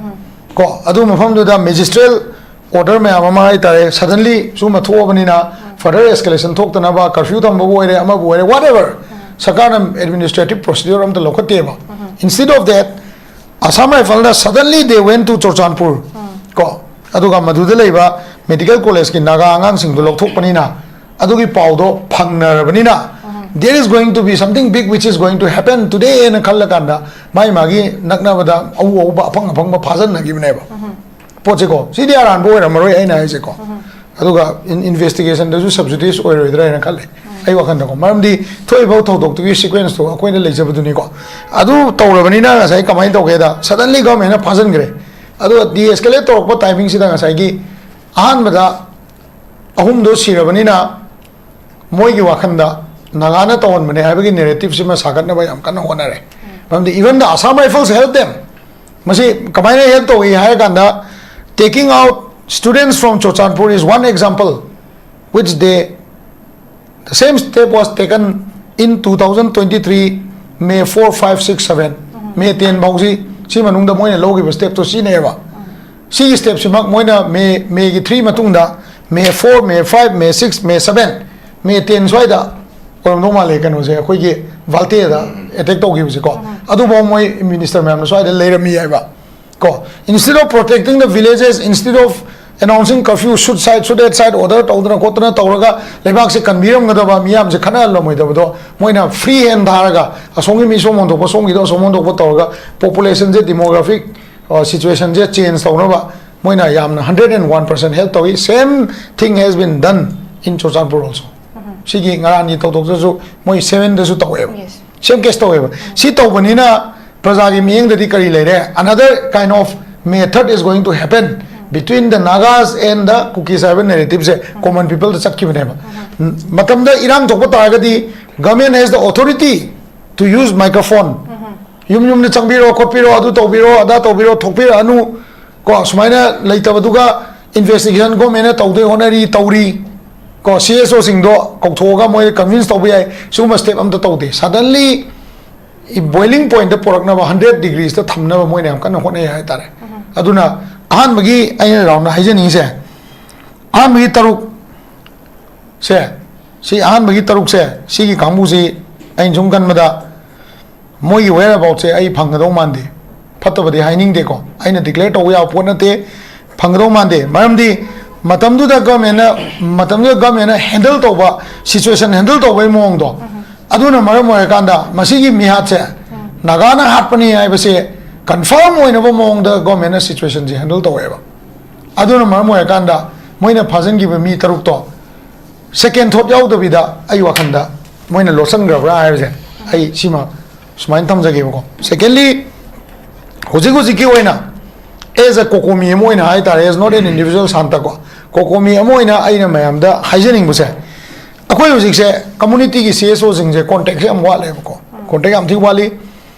ꯀꯣ, ꯑꯗꯨ ꯃꯐꯝꯗꯨꯗ magistral order ꯃꯌꯥꯝ ꯑꯃ ꯍꯥꯏꯇꯥꯔꯦ, suddenly ꯁꯤꯒꯨꯝꯕ ꯊꯣꯛꯑꯕꯅꯤꯅ further escalation ꯊꯣꯛꯇꯅꯕ curfew ꯊꯝꯕꯕꯨ ꯑꯣꯏꯔꯦ, ꯑꯃꯕꯨ ꯑꯣꯏꯔꯦ, whatever, ꯁꯔꯀꯥꯔꯅ administrative procedure ꯑꯝꯇ ꯂꯧꯈꯠꯇꯦꯕ꯫ Instead of that, Assam Riflesꯅ suddenly they went to Churachandpur, ꯀꯣ, ꯑꯗꯨꯒ ꯃꯗꯨꯗ ꯂꯩꯕ medical collegeꯀꯤ ꯅꯥꯒꯥ ꯑꯉꯥꯡꯁꯤꯡꯗꯨ ꯂꯧꯊꯣꯛꯄꯅꯤꯅ ꯑꯗꯨꯒꯤ ꯄꯥꯎꯗꯣ ꯐꯪꯅꯔꯕꯅꯤꯅ, there is going to be something big which is going to happen today ꯍꯥꯏꯅ ꯈꯜꯂꯀꯥꯟꯗ ꯃꯥꯏ ꯃꯥꯒꯤ ꯅꯛꯅꯕꯗ ꯑꯎ ꯑꯎꯕ ꯑꯐꯪ ꯑꯐꯪꯕ ꯐꯥꯖꯤꯟꯅꯈꯤꯕꯅꯦꯕ꯫ ꯄꯣꯠꯁꯦꯀꯣ, ꯁꯤꯗꯤ ꯑꯔꯥꯟꯕ ꯑꯣꯏꯔꯝꯃꯔꯣꯏ ꯑꯩꯅ ꯍꯥꯏꯁꯦꯀꯣ꯫ ꯑꯗꯨꯒ in-, investigationꯗꯁꯨ subsidious ꯑꯣꯏꯔꯣꯏꯗ꯭ꯔꯥ ꯍꯥꯏꯅ ꯈꯜꯂꯦ ꯑꯩ ꯋꯥꯈꯜꯗꯀꯣ, ꯃꯔꯝꯗꯤ ꯊꯣꯛꯏꯕ ꯊꯧꯗꯣꯛꯇꯨꯒꯤ sequenceꯇꯣ ꯑꯩꯈꯣꯏꯅ ꯂꯩꯖꯕꯗꯨꯅꯤꯀꯣ꯫ ꯑꯗꯨ ꯇꯧꯔꯕꯅꯤꯅ ꯉꯁꯥꯏ ꯀꯃꯥꯏꯅ ꯇꯧꯒꯦꯗ, suddenly governmentꯅ ꯐꯥꯖꯤꯟꯈ꯭ꯔꯦ꯫ ꯑꯗꯨꯒ de-escalate ꯇꯧꯔꯛꯄ timingꯁꯤꯗ ꯉꯁꯥꯏꯒꯤ ꯑꯍꯥꯟꯕꯗ ꯑꯍꯨꯝꯗꯣ ꯁꯤꯔꯕꯅꯤꯅ ꯃꯣꯏꯒꯤ ꯋꯥꯈꯜꯗ ꯅꯥꯒꯥꯅ ꯇꯧꯍꯟꯕꯅꯦ ꯍꯥꯏꯕꯒꯤ narrativeꯁꯤꯃ ꯁꯥꯒꯠꯅꯕ ꯌꯥꯝ ꯀꯟꯅ ꯍꯣꯠꯅꯔꯦ꯫ ꯃꯔꯝꯗꯤ even the Assam Rifles help them꯫ ꯃꯁꯤ ꯀꯃꯥꯏꯅ help ꯇꯧꯏ ꯍꯥꯏꯔ ꯀꯥꯟꯗ, taking out students from Churachandpur is one example which they, the same step was taken in two thousand twenty-three May four, five, six, seven, May ten ꯐꯥꯎꯁꯤ, ꯁꯤ ꯃꯅꯨꯡꯗ ꯃꯣꯏꯅ ꯂꯧꯈꯤꯕ stepꯇꯣ ꯁꯤꯅꯦꯕ꯫ ꯁꯤꯒꯤ stepꯁꯤꯃꯛ ꯃꯣꯏꯅ May, Mayꯒꯤ three ꯃꯇꯨꯡꯗ May four, May five, May six, May seven, May ten ꯁ꯭ꯋꯥꯏꯗ ꯑꯣꯏꯔꯝꯗꯧ ꯃꯥꯜꯂꯦ ꯀꯩꯅꯣꯁꯦ, ꯑꯩꯈꯣꯏꯒꯤ ꯚꯥꯜꯇꯦꯗ attack ꯇꯧꯈꯤꯕꯁꯦꯀꯣ꯫ ꯑꯗꯨꯐꯥꯎ ꯃꯣꯏ minister ꯃꯌꯥꯝꯅ ꯁ꯭ꯋꯥꯏꯗ ꯂꯩꯔꯝꯃꯤ ꯍꯥꯏꯕ ꯀꯣ꯫ Instead of protecting the villages, instead of announcing curfew, shoot side, shoot at side order ꯇꯧꯗꯅ ꯈꯣꯠꯇꯅ ꯇꯧꯔꯒ ꯂꯩꯕꯥꯛꯁꯦ ꯀꯟꯕꯤꯔꯝꯒꯗꯕ, ꯃꯤꯌꯥꯝꯁꯦ ꯈꯠꯅꯍꯜꯂꯝꯃꯣꯏꯗꯕꯗꯣ ꯃꯣꯏꯅ free hand ꯊꯥꯔꯒ ꯑꯁꯣꯝꯒꯤ ꯃꯤ ꯁꯣꯝ ꯑꯣꯟꯊꯣꯛꯄ, ꯁꯣꯝꯒꯤꯗꯣ ꯑꯁꯣꯝ ꯑꯣꯟꯊꯣꯛꯄ ꯇꯧꯔꯒ populationꯁꯦ, demographic, ꯑ, situationꯁꯦ change ꯇꯧꯅꯕ ꯃꯣꯏꯅ ꯌꯥꯝꯅ hundred and one percent help ꯇꯧꯏ꯫ Same thing has been done in Churachandpur also꯫ ꯁꯤꯒꯤ ꯉꯔꯥꯡꯒꯤ ꯊꯧꯗꯣꯛꯇꯁꯨ ꯃꯣꯏ ꯁꯚꯦꯟꯗꯁꯨ ꯇꯧꯋꯦꯕ꯫ ꯁꯦꯝ ꯀꯦꯁ ꯇꯧꯋꯦꯕ꯫ ꯁꯤ ꯇꯧꯕꯅꯤꯅ ꯄ꯭ꯔꯖꯥꯒꯤ ꯃꯤꯠꯌꯦꯡꯗꯗꯤ ꯀꯔꯤ ꯂꯩꯔꯦ? Another kind of method is going to happen between the Nagas and the Kukis ꯍꯥꯏꯕ ꯅꯦꯔꯦꯇꯤꯞꯁꯦ ꯀꯣꯃꯟ ꯄꯤꯄꯜꯗ ꯆꯠꯈꯤꯕꯅꯦꯕ꯫ ꯃꯇꯝꯗ ꯏꯔꯥꯡ ꯊꯣꯛꯄ ꯇꯥꯔꯒꯗꯤ government has the authority to use microphone꯫ ꯌꯨꯝ ꯌꯨꯝꯗ ꯆꯪꯕꯤꯔꯣ, ꯈꯣꯠꯄꯤꯔꯣ, ꯑꯗꯨ ꯇꯧꯕꯤꯔꯣ, ꯑꯗꯥ ꯇꯧꯕꯤꯔꯣ, ꯊꯣꯛꯄꯤꯔꯛꯑꯅꯨ꯫ ꯀꯣ, ꯁꯨꯃꯥꯏꯅ ꯂꯩꯇꯕꯗꯨꯒ investigation government ꯇꯧꯗꯣꯏ ꯍꯣꯠꯅꯔꯤ, ꯇꯧꯔꯤ꯫ ꯀꯣ, C S O ꯁꯤꯡꯗꯣ ꯀꯧꯊꯣꯛꯑꯒ ꯃꯣꯏ convince ꯇꯧꯕ ꯌꯥꯏ꯫ ꯁꯤꯒꯨꯝꯕ step ꯑꯝꯇ ꯇꯧꯗꯦ꯫ Suddenly boiling point ꯄꯨꯔꯛꯅꯕ, hundred degrees ꯊꯝꯅꯕ ꯃꯣꯏꯅ ꯌꯥꯝ ꯀꯟꯅ ꯍꯣꯠꯅꯩ ꯍꯥꯏꯇꯥꯔꯦ꯫ ꯑꯗꯨꯅ ꯑꯍꯥꯟꯕꯒꯤ ꯑꯩꯅ ꯔꯥꯎꯟꯗ ꯍꯥꯏꯖꯅꯤꯡꯉꯤꯁꯦ, ꯑꯍꯥꯟꯕꯒꯤ ꯇꯔꯨꯛ ꯁꯦ, ꯁꯤ ꯑꯍꯥꯟꯕꯒꯤ ꯇꯔꯨꯛꯁꯦ, ꯁꯤꯒꯤ ꯀꯥꯡꯕꯨꯁꯤ ꯑꯩꯅ ꯁꯨꯝ ꯈꯟꯕꯗ ꯃꯣꯏꯒꯤ whereaboutꯁꯦ ꯑꯩ ꯐꯪꯒꯗꯧ ꯃꯥꯟꯗꯦ꯫ ꯐꯠꯇꯕꯗꯤ ꯍꯥꯏꯅꯤꯡꯗꯦꯀꯣ, ꯑꯩꯅ declare ꯇꯧꯕ ꯌꯥꯕ ꯄꯣꯠ ꯅꯠꯇꯦ, ꯐꯪꯒꯗꯧ ꯃꯥꯟꯗꯦ꯫ ꯃꯔꯝꯗꯤ ꯃꯇꯝꯗꯨꯗ governmentꯅ, ꯃꯇꯝꯗꯨꯗ governmentꯅ handle ꯇꯧꯕ, situation handle ꯇꯧꯕꯒꯤ ꯃꯑꯣꯡꯗꯣ, ꯑꯗꯨꯅ ꯃꯔꯝ ꯑꯣꯏꯔꯀꯥꯟꯗ ꯃꯁꯤꯒꯤ ꯃꯤꯍꯥꯠꯁꯦ ꯅꯥꯒꯥꯅ ꯍꯥꯠꯄꯅꯤ ꯍꯥꯏꯕꯁꯦ confirm ꯑꯣꯏꯅꯕ ꯃꯑꯣꯡꯗ governmentꯅ situationꯁꯦ handle ꯇꯧꯋꯦꯕ꯫ ꯑꯗꯨꯅ ꯃꯔꯝ ꯑꯣꯏꯔꯀꯥꯟꯗ ꯃꯣꯏꯅ ꯐꯥꯖꯤꯟꯈꯤꯕ ꯃꯤ ꯇꯔꯨꯛꯇꯣ second thought ꯌꯥꯎꯗꯕꯤꯗ ꯑꯩ ꯋꯥꯈꯜꯗ ꯃꯣꯏꯅ ꯂꯣꯠꯁꯤꯟꯈ꯭ꯔꯕ꯭ꯔꯥ ꯍꯥꯏꯕꯁꯦ ꯑꯩ ꯁꯤꯃ ꯁꯨꯃꯥꯏꯅ ꯊꯝꯖꯒꯦꯕꯀꯣ꯫ Secondly, ꯍꯧꯖꯤꯛ ꯍꯧꯖꯤꯛꯀꯤ ꯑꯣꯏꯅ as a COCOMI ꯑꯃ ꯑꯣꯏꯅ ꯍꯥꯏꯇꯥꯔꯦ, as not an individual Santa ꯀꯣ, COCOMI ꯑꯃ ꯑꯣꯏꯅ ꯑꯩꯅ ꯃꯌꯥꯝꯗ ꯍꯥꯏꯖꯅꯤꯡꯕꯁꯦ, ꯑꯩꯈꯣꯏ ꯍꯧꯖꯤꯛꯁꯦ communityꯒꯤ C S Oꯁꯤꯡꯁꯦ contactꯁꯦ ꯌꯥꯝ ꯋꯥꯠꯂꯦꯕꯀꯣ, contact ꯌꯥꯝ ꯊꯤ ꯋꯥꯠꯂꯤ꯫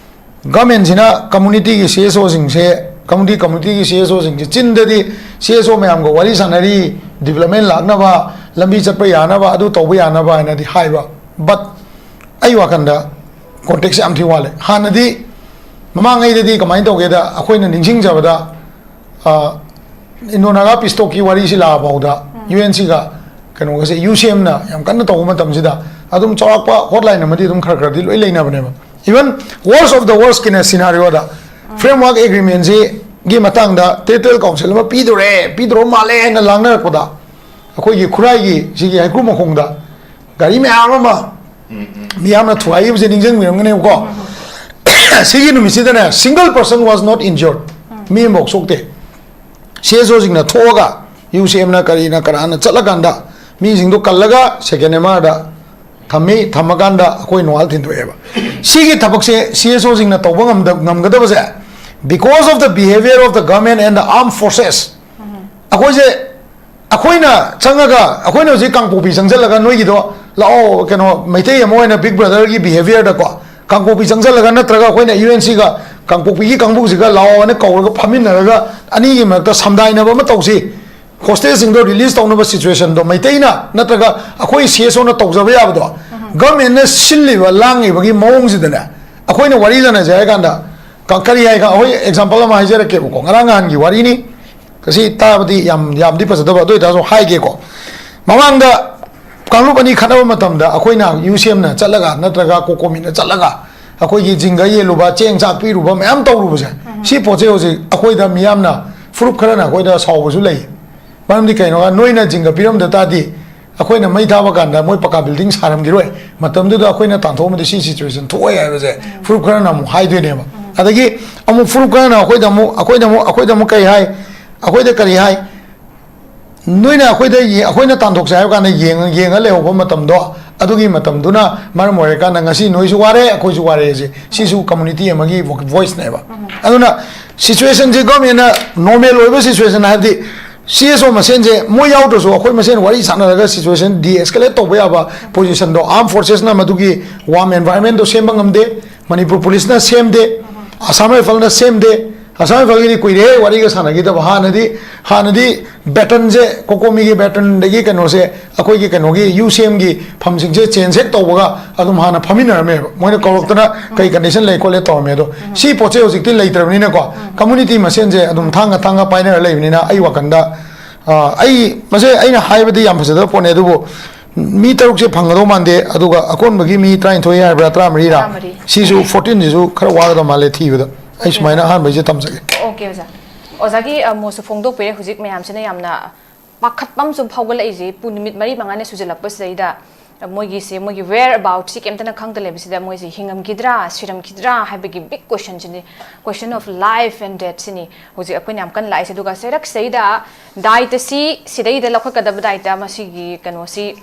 Governmentꯁꯤꯅ communityꯒꯤ C S Oꯁꯤꯡꯁꯦ, community, communityꯒꯤ C S Oꯁꯤꯡꯁꯦ ꯆꯤꯟꯗꯗꯤ C S O ꯃꯌꯥꯝꯒ ꯋꯥꯔꯤ ꯁꯥꯟꯅꯔꯤ, development ꯂꯥꯛꯅꯕ, ꯂꯝꯕꯤ ꯆꯠꯄ ꯌꯥꯅꯕ, ꯑꯗꯨ ꯇꯧꯕ ꯌꯥꯅꯕ ꯍꯥꯏꯅꯗꯤ ꯍꯥꯏꯕ, but ꯑꯩ ꯋꯥꯈꯜꯗ contactꯁꯦ ꯌꯥꯝ ꯊꯤ ꯋꯥꯠꯂꯦ꯫ ꯍꯥꯟꯅꯗꯤ, ꯃꯃꯥꯡꯉꯩꯗꯗꯤ ꯀꯃꯥꯏꯅ ꯇꯧꯒꯦꯗ, ꯑꯩꯈꯣꯏꯅ ꯅꯤꯡꯁꯤꯡꯖꯕꯗ, ꯑ, Indo Naga peace talkꯀꯤ ꯋꯥꯔꯤꯁꯤ ꯂꯥꯛꯑꯐꯥꯎꯗ UNCꯒ ꯀꯩꯅꯣꯒꯁꯦ, UCMꯅ ꯌꯥꯝ ꯀꯟꯅ ꯇꯧꯕ ꯃꯇꯝꯁꯤꯗ ꯑꯗꯨꯝ ꯆꯥꯎꯔꯥꯛꯄ hotline ꯑꯃꯗꯤ ꯑꯗꯨꯝ ꯈꯔ ꯈꯔꯗꯤ ꯂꯣꯏ ꯂꯩꯅꯕꯅꯦꯕ꯫ Even worst of the worst ꯀꯤꯅ scenarioꯗ framework agreementꯁꯤꯒꯤ ꯃꯇꯥꯡꯗ territorial council ꯑꯃ ꯄꯤꯗꯣꯔꯦ, ꯄꯤꯗꯣꯔ ꯃꯥꯜꯂꯦ ꯍꯥꯏꯅ ꯂꯥꯡꯅꯔꯛꯄꯗ, ꯑꯩꯈꯣꯏꯒꯤ ꯈꯨꯔꯥꯏꯒꯤ ꯁꯤꯒꯤ ꯍꯩꯀ꯭ꯔꯨ ꯃꯈꯣꯡꯗ ꯒꯥꯔꯤ ꯃꯌꯥꯝ ꯑꯃ ꯃꯤꯌꯥꯝꯅ ꯊꯨꯒꯥꯏꯈꯤꯕꯁꯦ ꯅꯤꯡꯁꯤꯡꯕꯤꯔꯝꯒꯅꯦꯕꯀꯣ꯫ ꯁꯤꯒꯤ ꯅꯨꯃꯤꯠꯁꯤꯗꯅꯦ, single person was not injured, ꯃꯤ ꯑꯃꯐꯥꯎ ꯁꯣꯛꯇꯦ꯫ C S Oꯁꯤꯡꯅ ꯊꯣꯛꯑꯒ, UCMꯅ ꯀꯔꯤꯅ ꯀꯅꯥꯅ ꯆꯠꯂꯀꯥꯟꯗ ꯃꯤꯁꯤꯡꯗꯣ ꯀꯜꯂꯒ ꯁꯦꯀꯦꯟ ꯑꯦꯝ ꯑꯥꯔꯗ ꯊꯝꯃꯤ꯫ ꯊꯝꯃꯀꯥꯟꯗ ꯑꯩꯈꯣꯏ ꯅꯣꯡꯉꯥꯜ ꯊꯤꯟꯗꯣꯛꯑꯦꯕ꯫ ꯁꯤꯒꯤ ꯊꯕꯛꯁꯦ ꯁꯤ ꯑꯦꯁ ꯑꯣꯁꯤꯡꯅ ꯇꯧꯕ ꯉꯝꯗ-, ꯉꯝꯒꯗꯕꯁꯦ, because of the behavior of the government and the armed forces, ꯑꯩꯈꯣꯏꯁꯦ, ꯑꯩꯈꯣꯏꯅ ꯆꯪꯉꯒ, ꯑꯩꯈꯣꯏꯅ ꯍꯧꯖꯤꯛ ꯀꯥꯡꯄꯣꯛꯄꯤ ꯆꯪꯁꯤꯜꯂꯒ ꯅꯣꯏꯒꯤꯗꯣ ꯂꯥꯛꯑꯣ, ꯀꯩꯅꯣ, ꯃꯩꯇꯩ ꯑꯃ ꯑꯣꯏꯅ Big Brotherꯒꯤ behaviorꯗꯀꯣ, ꯀꯥꯡꯄꯣꯛꯄꯤ ꯆꯪꯁꯤꯜꯂꯒ ꯅꯠꯇ꯭ꯔꯒ ꯑꯩꯈꯣꯏꯅ ꯌꯨ ꯑꯦꯟ ꯁꯤꯒ ꯀꯥꯡꯄꯣꯛꯄꯤꯒꯤ ꯀꯥꯡꯕꯨꯁꯤꯒ ꯂꯥꯛꯑꯣꯅ ꯀꯧꯔꯒ ꯐꯝꯃꯤꯟꯅꯔꯒ ꯑꯅꯤꯒꯤ ꯃꯔꯛꯇ ꯁꯝꯗꯥꯏꯅꯕ ꯑꯃ ꯇꯧꯁꯤ, ꯍꯣꯁꯇꯦꯖꯁꯤꯡꯗꯣ ꯔꯤꯂꯤꯁ ꯇꯧꯅꯕ ꯁꯤꯆꯨꯋꯦꯁꯟꯗꯣ ꯃꯩꯇꯩꯅ ꯅꯠꯇ꯭ꯔꯒ ꯑꯩꯈꯣꯏ ꯁꯤ ꯑꯦꯁ ꯑꯣꯅ ꯇꯧꯖꯕ ꯌꯥꯕꯗꯣ, ꯒꯚꯔꯟꯃꯦꯟꯠꯅ ꯁꯤꯜꯂꯤꯕ ꯂꯥꯡꯉꯤꯕꯒꯤ ꯃꯑꯣꯡꯁꯤꯗꯅꯦ, ꯑꯩꯈꯣꯏꯅ ꯋꯥꯔꯤ ꯁꯥꯟꯅꯁꯦ ꯍꯥꯏ ꯀꯥꯟꯗ, ꯀ-, ꯀꯔꯤ ꯍꯥꯏ ꯈ-, ꯑꯩꯈꯣꯏ ꯑꯦꯛꯖꯥꯝꯄꯜ ꯑꯃ ꯍꯥꯏꯖꯔꯛꯀꯦꯕꯀꯣ, ꯉꯔꯥꯡ ꯅꯍꯥꯟꯒꯤ ꯋꯥꯔꯤꯅꯤ꯫ ꯀꯁꯤ ꯇꯥꯕꯗꯤ ꯌꯥꯝ, ꯌꯥꯝꯗꯤ ꯐꯖꯗꯕ, ꯑꯗꯨ ꯑꯣꯏꯇꯥꯔꯁꯨ ꯍꯥꯏꯒꯦꯀꯣ꯫ ꯃꯃꯥꯡꯗ ꯀꯥꯡꯂꯨꯞ ꯑꯅꯤ ꯈꯠꯅꯕ ꯃꯇꯝꯗ ꯑꯩꯈꯣꯏꯅ ꯌꯨ ꯁꯤ ꯑꯦꯝꯅ ꯆꯠꯂꯒ ꯅꯠꯇ꯭ꯔꯒ ꯀꯣꯀꯣꯃꯤꯅ ꯆꯠꯂꯒ ꯑꯩꯈꯣꯏꯒꯤ ꯖꯤꯡꯒ ꯌꯦꯜꯂꯨꯕ, ꯆꯦꯡ ꯆꯥꯛ ꯄꯤꯔꯨꯕ ꯃꯌꯥꯝ ꯇꯧꯔꯨꯕꯁꯦ, ꯁꯤ ꯄꯣꯠꯁꯦ ꯍꯧꯖꯤꯛ ꯑꯩꯈꯣꯏꯗ ꯃꯤꯌꯥꯝꯅ, ꯐꯨꯔꯨꯞ ꯈꯔꯅ ꯑꯩꯈꯣꯏꯗ ꯁꯥꯎꯕꯁꯨ ꯂꯩ꯫ ꯃꯔꯝꯗꯤ ꯀꯩꯅꯣ ꯍꯥꯏ, ꯅꯣꯏꯅ ꯖꯤꯡꯒ ꯄꯤꯔꯝꯗ ꯇꯥꯔꯗꯤ ꯑꯩꯈꯣꯏꯅ ꯃꯩ ꯊꯥꯕ ꯀꯥꯟꯗ ꯃꯣꯏ ꯄꯀꯥ ꯕꯤꯜꯗꯤꯡ ꯁꯥꯔꯝꯈꯤꯔꯣꯏ, ꯃꯇꯝꯗꯨꯗ ꯑꯩꯈꯣꯏꯅ ꯇꯥꯟꯊꯣꯛꯑꯝꯃꯗꯤ ꯁꯤ ꯁꯤꯆꯨꯋꯦꯁꯟ ꯊꯣꯛꯑꯣꯏ ꯍꯥꯏꯕꯁꯦ ꯐꯨꯔꯨꯞ ꯈꯔꯅ ꯑꯃꯨꯛ ꯍꯥꯏꯗꯣꯏꯅꯦꯕ꯫ ꯑꯗꯒꯤ ꯑꯃꯨꯛ ꯐꯨꯔꯨꯞ ꯈꯔꯅ ꯑꯩꯈꯣꯏꯗ ꯑꯃꯨꯛ, ꯑꯩꯈꯣꯏꯗ ꯑꯃꯨꯛ, ꯑꯩꯈꯣꯏꯗ ꯑꯃꯨꯛ ꯀꯔꯤ ꯍꯥꯏ? ꯑꯩꯈꯣꯏꯗ ꯀꯔꯤ ꯍꯥꯏ? ꯅꯣꯏꯅ ꯑꯩꯈꯣꯏꯗ ꯌꯦ-, ꯑꯩꯈꯣꯏꯅ ꯇꯥꯟꯊꯣꯛꯁꯦ ꯍꯥꯏꯕ ꯀꯥꯟꯗ ꯌꯦꯡꯉ, ꯌꯦꯡꯉ ꯂꯩꯍꯧꯕ ꯃꯇꯝꯗꯣ, ꯑꯗꯨꯒꯤ ꯃꯇꯝꯗꯨꯅ ꯃꯔꯝ ꯑꯣꯏꯔꯀꯥꯟꯗ ꯉꯁꯤ ꯅꯣꯏꯁꯨ ꯋꯥꯔꯦ, ꯑꯩꯈꯣꯏꯁꯨ ꯋꯥꯔꯦ ꯁꯦ, ꯁꯤꯁꯨ ꯀꯝꯃꯨꯅꯤꯇꯤ ꯑꯃꯒꯤ ꯚꯣ-, ꯚꯣꯏꯁꯅꯦꯕ꯫ ꯑꯗꯨꯅ ꯁꯤꯆꯨꯋꯦꯁꯟꯁꯦ ꯒꯣꯔꯃꯦꯟꯅ ꯅꯣꯔꯃꯦꯜ ꯑꯣꯏꯕ ꯁꯤꯆꯨꯋꯦꯁꯟ, ꯍꯥꯏꯕꯗꯤ ꯁꯤ ꯑꯦꯁ ꯑꯣ ꯃꯁꯦꯟꯁꯦ, ꯃꯣꯏ ꯌꯥꯎꯗ꯭ꯔꯁꯨ ꯑꯩꯈꯣꯏ ꯃꯁꯦꯟ ꯋꯥꯔꯤ ꯁꯥꯟꯅꯔꯒ ꯁꯤꯆꯨꯋꯦꯁꯟ ꯗꯤ ꯑꯦꯁꯀꯦꯂꯦꯠ ꯇꯧꯕ ꯌꯥꯕ ꯄꯣꯖꯤꯁꯟꯗꯣ ꯑꯥꯔꯝ ꯐꯣꯔꯁꯦꯁꯅ ꯃꯗꯨꯒꯤ ꯋꯥꯔꯝ ꯑꯦꯟꯚꯥꯏꯔꯟꯃꯦꯟꯗꯣ ꯁꯦꯝꯕ ꯉꯝꯗꯦ, ꯃꯅꯤꯄꯨꯔ ꯄꯨꯂꯤꯁꯅ ꯁꯦꯝꯗꯦ, ꯑꯁꯥꯝ ꯔꯥꯏꯐꯜꯅ ꯁꯦꯝꯗꯦ꯫ ꯑꯁꯥꯝ ꯔꯥꯏꯐꯜꯒꯤꯗꯤ ꯀꯨꯏꯔꯦ ꯋꯥꯔꯤꯒ ꯁꯥꯟꯅꯈꯤꯗꯕ꯫ ꯍꯥꯟꯅꯗꯤ, ꯍꯥꯟꯅꯗꯤ ꯕꯦꯇꯟꯁꯦ, ꯀꯣꯀꯣꯃꯤꯒꯤ ꯕꯦꯇꯟꯗꯒꯤ ꯀꯩꯅꯣꯁꯦ, ꯑꯩꯈꯣꯏꯒꯤ ꯀꯩꯅꯣꯒꯤ ꯌꯨ ꯁꯤ ꯑꯦꯝꯒꯤ ꯐꯝꯁꯤꯡꯁꯦ ꯆꯦꯟꯖ ꯍꯦꯛ ꯇꯧꯕꯒ ꯑꯗꯨꯝ ꯍꯥꯟꯅ ꯐꯝꯃꯤꯟꯅꯔꯝꯃꯦꯕ꯫ ꯃꯣꯏꯅ ꯀꯧꯔꯛꯇꯅ ꯀꯩ ꯀꯟꯗꯤꯁꯟ ꯂꯩ ꯈꯣꯠꯂꯦ ꯇꯧꯔꯝꯃꯦ꯫ ꯑꯗꯣ ꯁꯤ ꯄꯣꯠꯁꯦ ꯍꯧꯖꯤꯛꯇꯤ ꯂꯩꯇ꯭ꯔꯕꯅꯤꯅꯀꯣ, ꯀꯝꯃꯨꯅꯤꯇꯤ ꯃꯁꯦꯟꯁꯦ ꯑꯗꯨꯝ ꯊꯥꯡꯒ ꯊꯥꯡꯒ ꯄꯥꯏꯅꯔ ꯂꯩꯕꯅꯤꯅ, ꯑꯩ ꯋꯥꯈꯜꯗ, ꯑ, ꯑꯩ, ꯃꯁꯦ ꯑꯩꯅ ꯍꯥꯏꯕꯗꯤ ꯌꯥꯝ ꯐꯖꯗꯕ ꯄꯣꯠꯅꯦ, ꯑꯗꯨꯕꯨ ꯃꯤ ꯇꯔꯨꯛꯁꯦ ꯐꯪꯒꯗꯧ ꯃꯥꯟꯗꯦ꯫ ꯑꯗꯨꯒ ꯑꯀꯣꯟꯕꯒꯤ ꯃꯤ ꯇꯔꯥꯅꯤꯊꯣꯏ ꯍꯥꯏꯕ꯭ꯔꯥ, ꯇꯔꯥꯃꯔꯤꯔꯥ? ꯇꯔꯥꯃꯔꯤ꯫ ꯁꯤꯁꯨ ꯐꯣꯔꯇꯤꯟꯁꯤꯁꯨ ꯈꯔ ꯋꯥꯒꯗꯧ ꯃꯥꯜꯂꯦ ꯊꯤꯕꯗ꯫ ꯑꯩ ꯁꯨꯃꯥꯏꯅ ꯑꯍꯥꯟꯕꯩꯁꯦ ꯊꯝꯖꯒꯦ꯫ ꯑꯣꯀꯦ, ꯑꯣꯖꯥ꯫ ꯑꯣꯖꯥꯒꯤ, ꯑ, ꯃꯣꯠꯁꯨ ꯐꯣꯡꯗꯣꯛꯄꯤꯔꯦ꯫ ꯍꯧꯖꯤꯛ ꯃꯌꯥꯝꯁꯤꯅ ꯌꯥꯝꯅ ꯄꯥꯈꯠꯄ ꯑꯃꯁꯨ ꯐꯥꯎꯒꯠꯂꯛꯏꯁꯦ, ꯄꯨꯡ ꯅꯨꯃꯤꯠ ꯃꯔꯤ ꯃꯉꯥꯅꯤ ꯁꯨꯖꯜꯂꯛꯄꯁꯤꯗꯩꯗ ꯃꯣꯏꯒꯤꯁꯦ, ꯃꯣꯏꯒꯤ where about ꯁꯤ ꯀꯩꯝꯇꯅ ꯈꯪꯗ ꯂꯩꯕꯁꯤꯗ ꯃꯣꯏꯁꯦ ꯍꯤꯡꯉꯝꯈꯤꯗ꯭ꯔꯥ, ꯁꯤꯔꯝꯈꯤꯗ꯭ꯔꯥ ꯍꯥꯏꯕꯒꯤ big question ꯁꯤꯅꯤ, question of life and death ꯁꯤꯅꯤ ꯍꯧꯖꯤꯛ ꯑꯩꯈꯣꯏꯅ ꯌꯥꯝ ꯀꯟꯅ ꯂꯥꯛꯏꯁꯦ꯫ ꯑꯗꯨꯒ ꯆꯩꯔꯛꯁꯤꯗꯩꯗ ꯗꯥꯏꯇ ꯁꯤ, ꯁꯤꯗꯩꯗ ꯂꯧꯈꯠꯀꯗꯕ ꯗꯥꯏꯇ, ꯃꯁꯤꯒꯤ ꯀꯩꯅꯣꯁꯤ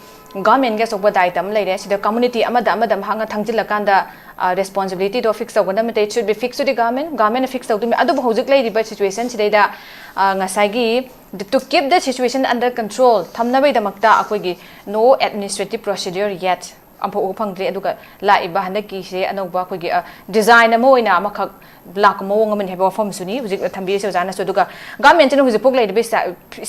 government ꯀꯤ ꯑꯆꯧꯕ ꯗꯥꯏꯇ ꯑꯃ ꯂꯩꯔꯦ꯫ ꯁꯤꯗ community ꯑꯃꯗ ꯑꯃꯗ ꯃꯍꯥꯛꯅ ꯊꯥꯡꯖꯤꯜꯂꯀꯥꯟꯗ responsibility ꯗꯣ fix ꯇꯧꯒꯗꯕ ꯅꯠꯇꯦ, it should be fixed to the government, government ꯅ fix ꯇꯧꯗꯣꯏꯅꯤ꯫ ꯑꯗꯨꯕꯨ ꯍꯧꯖꯤꯛ ꯂꯩꯔꯤꯕ situation ꯁꯤꯗꯩꯗ, ꯑ, ꯉꯁꯥꯏꯒꯤ to keep the situation under control ꯊꯝꯅꯕꯒꯤꯗꯃꯛꯇ ꯑꯩꯈꯣꯏꯒꯤ no administrative procedure yet ꯑꯃꯐꯥꯎ ꯎꯕ ꯐꯪꯗ꯭ꯔꯤ꯫ ꯑꯗꯨꯒ ꯂꯥꯛꯏꯕ ꯍꯟꯗꯛꯀꯤꯁꯦ ꯑꯅꯧꯕ ꯑꯩꯈꯣꯏꯒꯤ, ꯑ, design ꯑꯃ ꯑꯣꯏꯅ ꯑꯃꯈꯛ ꯂꯥꯛꯄ ꯃꯑꯣꯡ ꯑꯃꯅꯤ ꯍꯥꯏꯕ ꯋꯥꯐꯝꯁꯨꯅꯤ ꯍꯧꯖꯤꯛ ꯊꯝꯕꯤꯔꯤꯁꯦ ꯑꯣꯖꯥꯅꯁꯨ꯫ ꯑꯗꯨꯒ government ꯁꯤꯅ ꯍꯧꯖꯤꯛ ꯄꯣꯛ ꯂꯩꯔꯤꯕ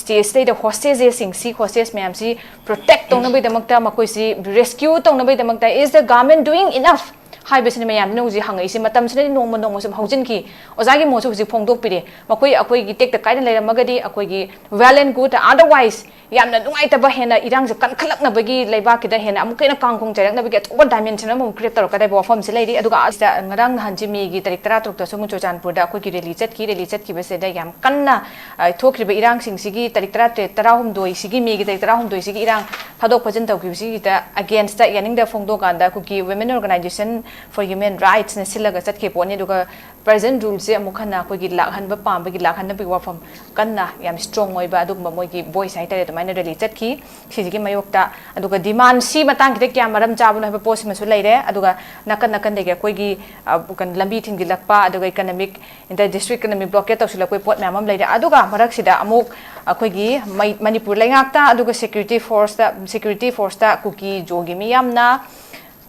ꯁ꯭ꯇꯦꯖꯁꯤꯗꯩꯗ hostage ꯁꯤꯡꯁꯤ, hostage ꯃꯌꯥꯝꯁꯤ protect ꯇꯧꯅꯕꯒꯤꯗꯃꯛꯇ, ꯃꯈꯣꯏꯁꯤ rescue ꯇꯧꯅꯕꯒꯤꯗꯃꯛꯇ is the government doing enough ꯍꯥꯏꯕꯁꯤꯅ ꯃꯌꯥꯝꯁꯤꯅ ꯍꯧꯖꯤꯛ ꯍꯪꯉꯛꯏꯁꯦ꯫ ꯃꯇꯝꯁꯤꯅꯗꯤ ꯅꯣꯡꯃ ꯅꯣꯡꯃ ꯁꯨꯝ ꯍꯧꯖꯤꯟꯈꯤ꯫ ꯑꯣꯖꯥꯒꯤ ꯃꯣꯠꯁꯨ ꯍꯧꯖꯤꯛ ꯐꯣꯡꯗꯣꯛꯄꯤꯔꯦ꯫ ꯃꯈꯣꯏ ꯑꯩꯈꯣꯏꯒꯤ ꯇꯦꯛꯇ ꯀꯥꯏꯅ ꯂꯩꯔꯝꯃꯒꯗꯤ ꯑꯩꯈꯣꯏꯒꯤ well and good, otherwise ꯌꯥꯝꯅ ꯅꯨꯡꯉꯥꯏꯇꯕ, ꯍꯦꯟꯅ ꯏꯔꯥꯡꯁꯦ ꯀꯟꯈꯠꯂꯛꯅꯕꯒꯤ, ꯂꯩꯕꯥꯛꯀꯤꯗ ꯍꯦꯟꯅ ꯑꯃꯨꯛꯀ ꯍꯦꯟꯅ ꯀꯥꯡꯈꯣꯡ ꯆꯥꯏꯔꯛꯅꯕꯒꯤ ꯑꯆꯧꯕ dimension ꯑꯃꯃꯨꯛ create ꯇꯧꯔꯛꯀꯗꯕ ꯋꯥꯐꯝꯁꯤ ꯂꯩꯔꯤ꯫ ꯑꯗꯨꯒ ꯑꯁꯤꯗ ꯉꯔꯥꯡ ꯅꯍꯥꯟꯁꯤ ꯃꯦꯒꯤ ꯇꯥꯔꯤꯛ ꯇꯔꯥ ꯇꯔꯨꯛꯇꯁꯨ ꯑꯃꯨꯛ ꯆꯨꯔꯆꯥꯟꯄꯨꯔꯗ ꯑꯩꯈꯣꯏꯒꯤ rally ꯆꯠꯈꯤ꯫ Rally ꯆꯠꯈꯤꯕꯁꯤꯗ ꯌꯥꯝ ꯀꯟꯅ, ꯑ, ꯊꯣꯛꯈ꯭ꯔꯤꯕ ꯏꯔꯥꯡꯁꯤꯡꯁꯤꯒꯤ ꯇꯥꯔꯤꯛ ꯇꯔꯥꯇꯔꯦꯠ, ꯇꯔꯥꯍꯨꯝꯗꯣꯏꯁꯤꯒꯤ, ꯃꯦꯒꯤ ꯇꯥꯔꯤꯛ ꯇꯔꯥꯍꯨꯝꯗꯣꯏꯁꯤꯒꯤ ꯏꯔꯥꯡ ꯊꯥꯗꯣꯛ ꯐꯥꯖꯤꯟ ꯇꯧꯈꯤꯕꯁꯤꯒꯤꯗ against ꯇ ꯌꯥꯅꯤꯡꯗꯕ ꯐꯣꯡꯗꯣꯛꯀꯥꯟꯗ ꯀꯨꯀꯤ Women Organisation for Human Rights ꯅ ꯁꯤꯜꯂꯒ ꯆꯠꯈꯤꯕ ꯄꯣꯠꯅꯤ꯫ ꯑꯗꯨꯒ present rule ꯁꯦ ꯑꯃꯨꯛ ꯍꯟꯅ ꯑꯩꯈꯣꯏꯒꯤ ꯂꯥꯛꯍꯟꯕ ꯄꯥꯝꯕꯒꯤ, ꯂꯥꯛꯍꯟꯅꯕꯒꯤ ꯋꯥꯐꯝ ꯀꯟꯅ ꯌꯥꯝ strong ꯑꯣꯏꯕ ꯑꯗꯨꯒꯨꯝꯕ ꯃꯣꯏꯒꯤ voice ꯍꯥꯏꯇꯥꯔꯦ, ꯑꯗꯨꯃꯥꯏꯅ rally ꯆꯠꯈꯤ꯫ ꯁꯤꯁꯤꯒꯤ ꯃꯥꯌꯣꯛꯇ, ꯑꯗꯨꯒ demand ꯁꯤ ꯃꯇꯥꯡꯁꯤꯗ ꯀꯌꯥꯝ ꯃꯔꯝ ꯆꯥꯕꯅꯣ ꯍꯥꯏꯕ ꯄꯣꯠꯁꯤꯃꯁꯨ ꯂꯩꯔꯦ꯫ ꯑꯗꯨꯒ ꯅꯥꯀꯟ ꯅꯥꯀꯟꯗꯒꯤ ꯑꯩꯈꯣꯏꯒꯤ, ꯑ, ꯀꯩꯅꯣ, ꯂꯝꯕꯤ ꯊꯤꯡꯖꯤꯜꯂꯛꯄ, ꯑꯗꯨꯒ economic, inter district economic blockade ꯇꯧꯁꯤꯜꯂꯛꯄꯒꯤ ꯄꯣꯠ ꯃꯌꯥꯝ ꯑꯃ ꯂꯩꯔꯦ꯫ ꯑꯗꯨꯒ ꯃꯔꯛꯁꯤꯗ ꯑꯃꯨꯛ ꯑꯩꯈꯣꯏꯒꯤ ꯃꯩ-, ꯃꯅꯤꯄꯨꯔ ꯂꯩꯉꯥꯛꯇ, ꯑꯗꯨꯒ security force ꯇ, security force ꯇ ꯀꯨꯀꯤ ꯖꯣꯒꯤ ꯃꯤꯌꯥꯝꯅ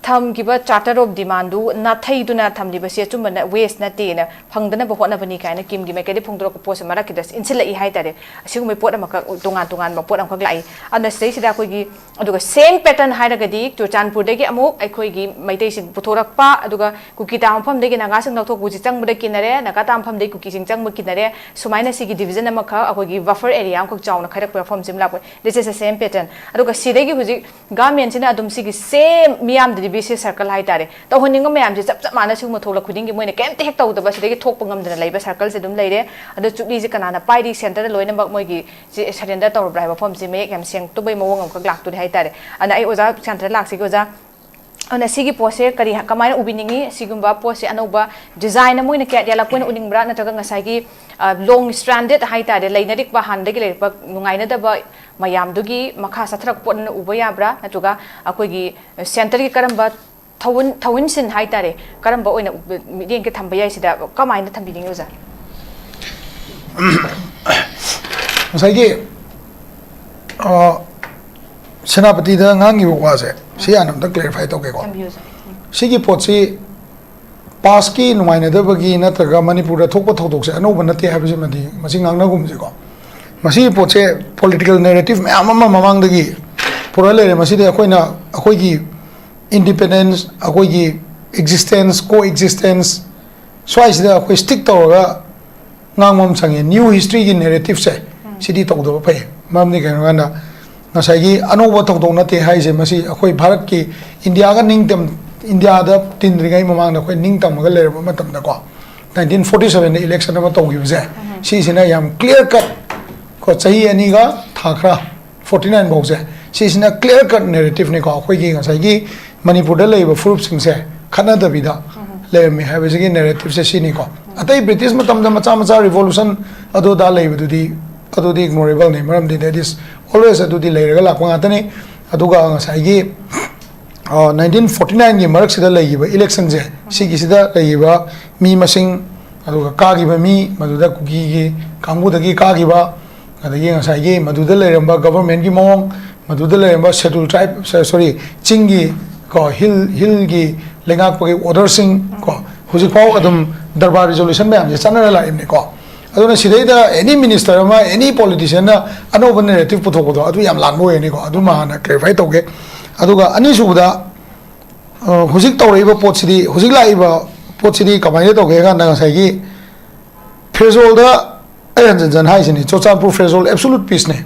ꯊꯝꯈꯤꯕ Charter of Demand ꯗꯨ ꯅꯥꯊꯩꯗꯨꯅ ꯊꯝꯂꯤꯕꯁꯤ ꯑꯆꯨꯝꯕ ꯅ-, waste ꯅꯠꯇꯦꯅ, ꯐꯪꯗꯅꯕ ꯍꯣꯠꯅꯕꯅꯤ ꯀꯥꯏꯅ ꯀꯤꯝꯒꯤ ꯃꯥꯏꯀꯩꯗꯒꯤ ꯐꯣꯡꯗꯣꯔꯛꯄ ꯄꯣꯠꯁꯦ ꯃꯔꯛꯀꯤꯗ ꯏꯟꯁꯤꯜꯂꯛꯏ ꯍꯥꯏꯇꯥꯔꯦ꯫ ꯑꯁꯤꯒꯨꯝꯕ ꯄꯣꯠ ꯑꯃꯈꯛ, ꯇꯣꯉꯥꯟ ꯇꯣꯉꯥꯟꯕ ꯄꯣꯠ ꯑꯃꯈꯛ ꯂꯥꯛꯏ꯫ ꯑꯗꯨꯅ ꯁꯤꯗꯩꯁꯤꯗ ꯑꯩꯈꯣꯏꯒꯤ, ꯑꯗꯨꯒ same pattern ꯍꯥꯏꯔꯒꯗꯤ ꯆꯨꯔꯆꯥꯟꯄꯨꯔꯗꯒꯤ ꯑꯃꯨꯛ ꯑꯩꯈꯣꯏꯒꯤ ꯃꯩꯇꯩꯁꯤꯡ ꯄꯨꯊꯣꯔꯛꯄ, ꯑꯗꯨꯒ ꯀꯨꯀꯤ ꯇꯥꯕ ꯃꯐꯝꯗꯒꯤ ꯅꯥꯒꯥꯁꯤꯡ ꯂꯧꯊꯣꯛꯄꯁꯤ ꯆꯪꯕꯗ ꯀꯤꯅꯔꯦ, ꯅꯥꯒꯥ ꯇꯥꯕ ꯃꯐꯝꯗꯒꯤ ꯀꯨꯀꯤꯁꯤꯡ ꯆꯪꯕ ꯀꯤꯅꯔꯦ꯫ ꯁꯨꯃꯥꯏꯅ ꯁꯤꯒꯤ division ꯑꯃꯈꯛ ꯑꯩꯈꯣꯏꯒꯤ buffer area ꯑꯃꯈꯛ ꯆꯥꯎꯅ ꯈꯥꯏꯔꯛꯄ ꯋꯥꯐꯝꯁꯤ ꯑꯃ ꯂꯥꯛꯄ꯫ This is the same pattern꯫ ꯑꯗꯨꯒ ꯁꯤꯗꯒꯤ ꯍꯧꯖꯤꯛ government ꯁꯤꯅ ꯑꯗꯨꯝ ꯁꯤꯒꯤ same ꯃꯤꯌꯥꯝꯗꯗꯤ ꯚꯤꯁꯦꯁ ꯁꯔꯀꯜ ꯍꯥꯏꯇꯥꯔꯦ꯫ ꯇꯧꯍꯟꯅꯤꯡꯕ ꯃꯌꯥꯝꯁꯦ ꯆꯞ ꯆꯞ ꯃꯥꯟꯅ ꯁꯤꯒꯨꯝꯕ ꯊꯣꯛꯂꯛ ꯈꯨꯗꯤꯡꯒꯤ ꯃꯣꯏꯅ ꯀꯩꯝꯇ ꯍꯦꯛ ꯇꯧꯗꯕ, ꯁꯤꯗꯒꯤ ꯊꯣꯛꯄ ꯉꯝꯗꯅ ꯂꯩꯕ ꯁꯔꯀꯜꯁꯦ ꯑꯗꯨꯝ ꯂꯩꯔꯦ꯫ ꯑꯗꯣ ꯆꯨꯛꯂꯤꯁꯦ ꯀꯅꯥꯅ ꯄꯥꯏꯔꯤ, ꯁꯦꯟꯇꯔꯗ ꯂꯣꯏꯅꯃꯛ ꯃꯣꯏꯒꯤ ꯁꯤ ꯁꯔꯦꯟꯗꯔ ꯇꯧꯔꯕ꯭ꯔꯥ ꯍꯥꯏꯕ ꯋꯥꯐꯝꯁꯤ ꯃꯌꯦꯛ ꯌꯥꯝ ꯁꯦꯡꯇꯣꯛꯄꯩ ꯃꯑꯣꯡ ꯑꯃꯈꯛ ꯂꯥꯛꯇꯣꯔꯤ ꯍꯥꯏꯇꯥꯔꯦ꯫ ꯑꯗꯨꯅ ꯑꯩ ꯑꯣꯖꯥ ꯁꯦꯟꯇꯔꯗ ꯂꯥꯛꯁꯤꯒꯦ ꯑꯣꯖꯥ꯫ ꯑꯗꯨꯅ ꯁꯤꯒꯤ ꯄꯣꯠꯁꯦ ꯀꯔꯤ, ꯀꯃꯥꯏꯅ ꯎꯕꯤꯅꯤꯡꯉꯤ? ꯁꯤꯒꯨꯝꯕ ꯄꯣꯠꯁꯦ ꯑꯅꯧꯕ ꯗꯤꯖꯥꯏꯟ ꯑꯃ ꯑꯣꯏꯅ ꯀꯌꯥ ꯌꯥꯜꯂꯛꯄ ꯑꯣꯏꯅ ꯎꯅꯤꯡꯕ꯭ꯔꯥ, ꯅꯠꯇ꯭ꯔꯒ ꯉꯁꯥꯏꯒꯤ ꯂꯣꯡ ꯁ꯭ꯇ꯭ꯔꯦꯟꯗꯦꯗ ꯍꯥꯏꯇꯥꯔꯦ, ꯂꯩꯅꯔꯤꯕ ꯍꯥꯟꯅꯗꯒꯤ ꯂꯩꯔꯛꯄ ꯅꯨꯡꯉꯥꯏꯅꯗꯕ ꯃꯌꯥꯝꯗꯨꯒꯤ ꯃꯈꯥ ꯆꯠꯊꯔꯛꯄ ꯄꯣꯠ ꯑꯣꯏꯅ ꯎꯕ ꯌꯥꯕ꯭ꯔꯥ, ꯅꯠꯇ꯭ꯔꯒ ꯑꯩꯈꯣꯏꯒꯤ ꯁꯦꯟꯇꯔꯒꯤ ꯀꯔꯝꯕ ꯊꯧꯟ ꯊꯧꯟꯁꯤꯟ ꯍꯥꯏꯇꯥꯔꯦ, ꯀꯔꯝꯕ ꯑꯣꯏꯅ ꯎꯕ-, ꯃꯤꯠꯌꯦꯡꯒ ꯊꯝꯕ ꯌꯥꯏ? ꯁꯤꯗ ꯀꯃꯥꯏꯅ ꯊꯝꯕꯤꯅꯤꯡꯉꯤ ꯑꯣꯖꯥ? ꯉꯁꯥꯏꯒꯤ ꯑ, ꯁꯦꯅꯥꯄꯇꯤꯗ ꯉꯥꯡꯉꯤꯕ ꯋꯥꯁꯦ ꯁꯤ ꯍꯥꯟꯅ ꯑꯝꯇ ꯀ꯭ꯂꯦꯔꯤꯐꯥꯏ ꯇꯧꯒꯦꯀꯣ꯫ ꯊꯝꯕꯤꯌꯨ ꯑꯣꯖꯥ꯫ ꯁꯤꯒꯤ ꯄꯣꯠꯁꯤ ꯄꯥꯁꯀꯤ ꯅꯨꯡꯉꯥꯏꯅꯗꯕꯒꯤ ꯅꯠꯇ꯭ꯔꯒ ꯃꯅꯤꯄꯨꯔꯗ ꯊꯣꯛꯄ ꯊꯧꯗꯣꯛꯁꯦ ꯑꯅꯧꯕ ꯅꯠꯇꯦ ꯍꯥꯏꯕꯁꯤꯃꯗꯤ ꯃꯁꯤ ꯉꯥꯡꯅꯒꯨꯝꯁꯤꯀꯣ꯫ ꯃꯁꯤꯒꯤ ꯄꯣꯠꯁꯦ ꯄꯣꯂꯤꯇꯤꯀꯦꯜ ꯅꯦꯔꯦꯇꯤꯚ ꯃꯌꯥꯝ ꯑꯃ ꯃꯃꯥꯡꯗꯒꯤ ꯄꯨꯔꯛꯑ ꯂꯩꯔꯦ꯫ ꯃꯁꯤꯗꯤ ꯑꯩꯈꯣꯏꯅ ꯑꯩꯈꯣꯏꯒꯤ ꯏꯟꯗꯤꯄꯦꯟꯗꯦꯟꯁ, ꯑꯩꯈꯣꯏꯒꯤ ꯑꯦꯛꯖꯤꯁꯇꯦꯟꯁ, ꯀꯣ ꯑꯦꯛꯖꯤꯁꯇꯦꯟꯁ ꯁ꯭ꯋꯥꯏꯁꯤꯗ ꯑꯩꯈꯣꯏ ꯁ꯭ꯇꯤꯛ ꯇꯧꯔꯒ ꯉꯥꯡꯕ ꯑꯃ ꯆꯪꯉꯦ꯫ ꯅ꯭ꯌꯨ ꯍꯤꯁꯇ꯭ꯔꯤꯒꯤ ꯅꯦꯔꯦꯇꯤꯞꯁꯦ ꯁꯤꯗꯤ ꯇꯧꯗꯕ ꯐꯩ꯫ ꯃꯔꯝꯗꯤ ꯀꯩꯅꯣ ꯍꯥꯏꯀꯥꯟꯗ ꯉꯁꯥꯏꯒꯤ ꯑꯅꯧꯕ ꯊꯧꯗꯣꯛ ꯅꯠꯇꯦ ꯍꯥꯏꯁꯦ, ꯃꯁꯤ ꯑꯩꯈꯣꯏ ꯚꯥꯔꯠꯀꯤ ꯏꯟꯗꯤꯌꯥꯒ ꯅꯤꯡꯇꯝ ꯏꯟꯗꯤꯌꯥꯗ ꯇꯤꯟꯗ꯭ꯔꯤꯉꯩ ꯃꯃꯥꯡꯗ ꯑꯩꯈꯣꯏ ꯅꯤꯡꯇꯝꯃꯒ ꯂꯩꯔꯕ ꯃꯇꯝꯗꯀꯣ, ꯅꯥꯏꯟꯇꯤꯟ ꯐꯣꯔꯇꯤ ꯁꯕꯦꯟꯗ ꯏꯂꯦꯛꯁꯟ ꯑꯃ ꯇꯧꯈꯤꯕꯁꯦ, ꯁꯤꯁꯤꯅ ꯌꯥꯝ ꯀ꯭ꯂꯤꯌꯥꯔ ꯀꯠ ꯀꯣ, ꯆꯍꯤ ꯑꯅꯤꯒ ꯊꯥ ꯈꯔ, ꯐꯣꯔꯇꯤ ꯅꯥꯏꯟ ꯐꯥꯎꯁꯦ, ꯁꯤꯁꯤꯅ ꯀ꯭ꯂꯤꯌꯥꯔ ꯀꯠ ꯅꯦꯔꯦꯇꯤꯞꯅꯤꯀꯣ꯫ ꯑꯩꯈꯣꯏꯒꯤ ꯉꯁꯥꯏꯒꯤ ꯃꯅꯤꯄꯨꯔꯗ ꯂꯩꯔꯤꯕ ꯐꯨꯔꯨꯞꯁꯤꯡꯁꯦ ꯈꯠꯅꯗꯕꯤꯗ ꯂꯩꯔꯝꯃꯤ ꯍꯥꯏꯕꯁꯤꯒꯤ ꯅꯦꯔꯦꯇꯤꯞꯁꯦ ꯁꯤꯅꯤꯀꯣ꯫ ꯑꯇꯩ ꯕ꯭ꯔꯤꯇꯤꯁ ꯃꯇꯝꯗ ꯃꯆꯥ ꯃꯆꯥ ꯔꯤꯚꯣꯂꯨꯁꯟ ꯑꯗꯨ ꯑꯗꯥ ꯂꯩꯕꯗꯨꯗꯤ, ꯑꯗꯨꯗꯤ ꯏꯒꯅꯣꯔꯦꯕꯜꯅꯤ, ꯃꯔꯝꯗꯤ that is always ꯑꯗꯨꯗꯤ ꯂꯩꯔꯒ ꯂꯥꯛꯄ ꯉꯥꯛꯇꯅꯤ꯫ ꯑꯗꯨꯒ ꯉꯁꯥꯏꯒꯤ ꯅꯥꯏꯟꯇꯤꯟ ꯐꯣꯔꯇꯤ ꯅꯥꯏꯟꯒꯤ ꯃꯔꯛꯁꯤꯗ ꯂꯩꯈꯤꯕ ꯏꯂꯦꯛꯁꯟꯁꯦ, ꯁꯤꯒꯤꯁꯤꯗ ꯂꯩꯈꯤꯕ ꯃꯤ ꯃꯁꯤꯡ, ꯑꯗꯨꯒ ꯀꯥꯈꯤꯕ ꯃꯤ, ꯃꯗꯨꯗ ꯀꯨꯀꯤꯒꯤ ꯀꯥꯡꯕꯨꯗꯒꯤ ꯀꯥꯈꯤꯕ, ꯑꯗꯒꯤ ꯉꯁꯥꯏꯒꯤ ꯃꯗꯨꯗ ꯂꯩꯔꯝꯕ ꯒꯚꯔꯟꯃꯦꯟꯠꯀꯤ ꯃꯑꯣꯡ, ꯃꯗꯨꯗ ꯂꯩꯔꯝꯕ ꯁꯦꯗꯨꯜ ꯇ꯭ꯔꯥꯏꯕ, ꯁꯣꯔꯤ, ꯆꯤꯡꯒꯤ ꯀꯣ, ꯍꯤꯜ, ꯍꯤꯜꯒꯤ ꯂꯩꯉꯥꯛꯄꯒꯤ ꯑꯣꯔꯗꯔꯁꯤꯡ ꯀꯣ, ꯍꯧꯖꯤꯛꯐꯥꯎ ꯑꯗꯨꯝ ꯗꯔꯕꯥꯔ ꯔꯤꯖꯣꯂꯨꯁꯟ ꯃꯌꯥꯝꯁꯦ ꯆꯠꯅꯔ ꯂꯥꯛꯏꯕꯅꯤꯀꯣ꯫ ꯑꯗꯨꯅ ꯁꯤꯗꯩꯗ ꯑꯦꯅꯤ ꯃꯤꯅꯤꯁꯇꯔ ꯑꯃ, ꯑꯦꯅꯤ ꯄꯣꯂꯤꯇꯤꯁꯤꯌꯟꯅ ꯑꯅꯧꯕ ꯅꯦꯔꯦꯇꯤꯞ ꯄꯨꯊꯣꯛꯄꯗꯣ ꯑꯗꯨ ꯌꯥꯝ ꯂꯥꯟꯕ ꯑꯣꯏꯔꯅꯤꯀꯣ꯫ ꯑꯗꯨꯃ ꯍꯥꯟꯅ ꯀ꯭ꯂꯦꯔꯤꯐꯥꯏ ꯇꯧꯒꯦ꯫ ꯑꯗꯨꯒ ꯑꯅꯤꯁꯨꯕꯗ, ꯑ, ꯍꯧꯖꯤꯛ ꯇꯧꯔꯛꯏꯕ ꯄꯣꯠꯁꯤꯗꯤ, ꯍꯧꯖꯤꯛ ꯂꯥꯛꯏꯕ ꯄꯣꯠꯁꯤꯗꯤ ꯀꯃꯥꯏꯅ ꯇꯧꯒꯦ ꯍꯥꯏ ꯀꯥꯟꯗ ꯉꯁꯥꯏꯒꯤ ꯐ꯭ꯔꯦꯖꯣꯜꯗ ꯑꯩ ꯍꯟꯖꯟ ꯍꯟꯖꯟ ꯍꯥꯏꯁꯤꯅꯤ, ꯆꯨꯔꯆꯥꯟꯄꯨꯔ ꯐ꯭ꯔꯦꯖꯣꯜ ꯑꯦꯕꯁꯣꯂꯨꯠ ꯄꯤꯁꯅꯦ꯫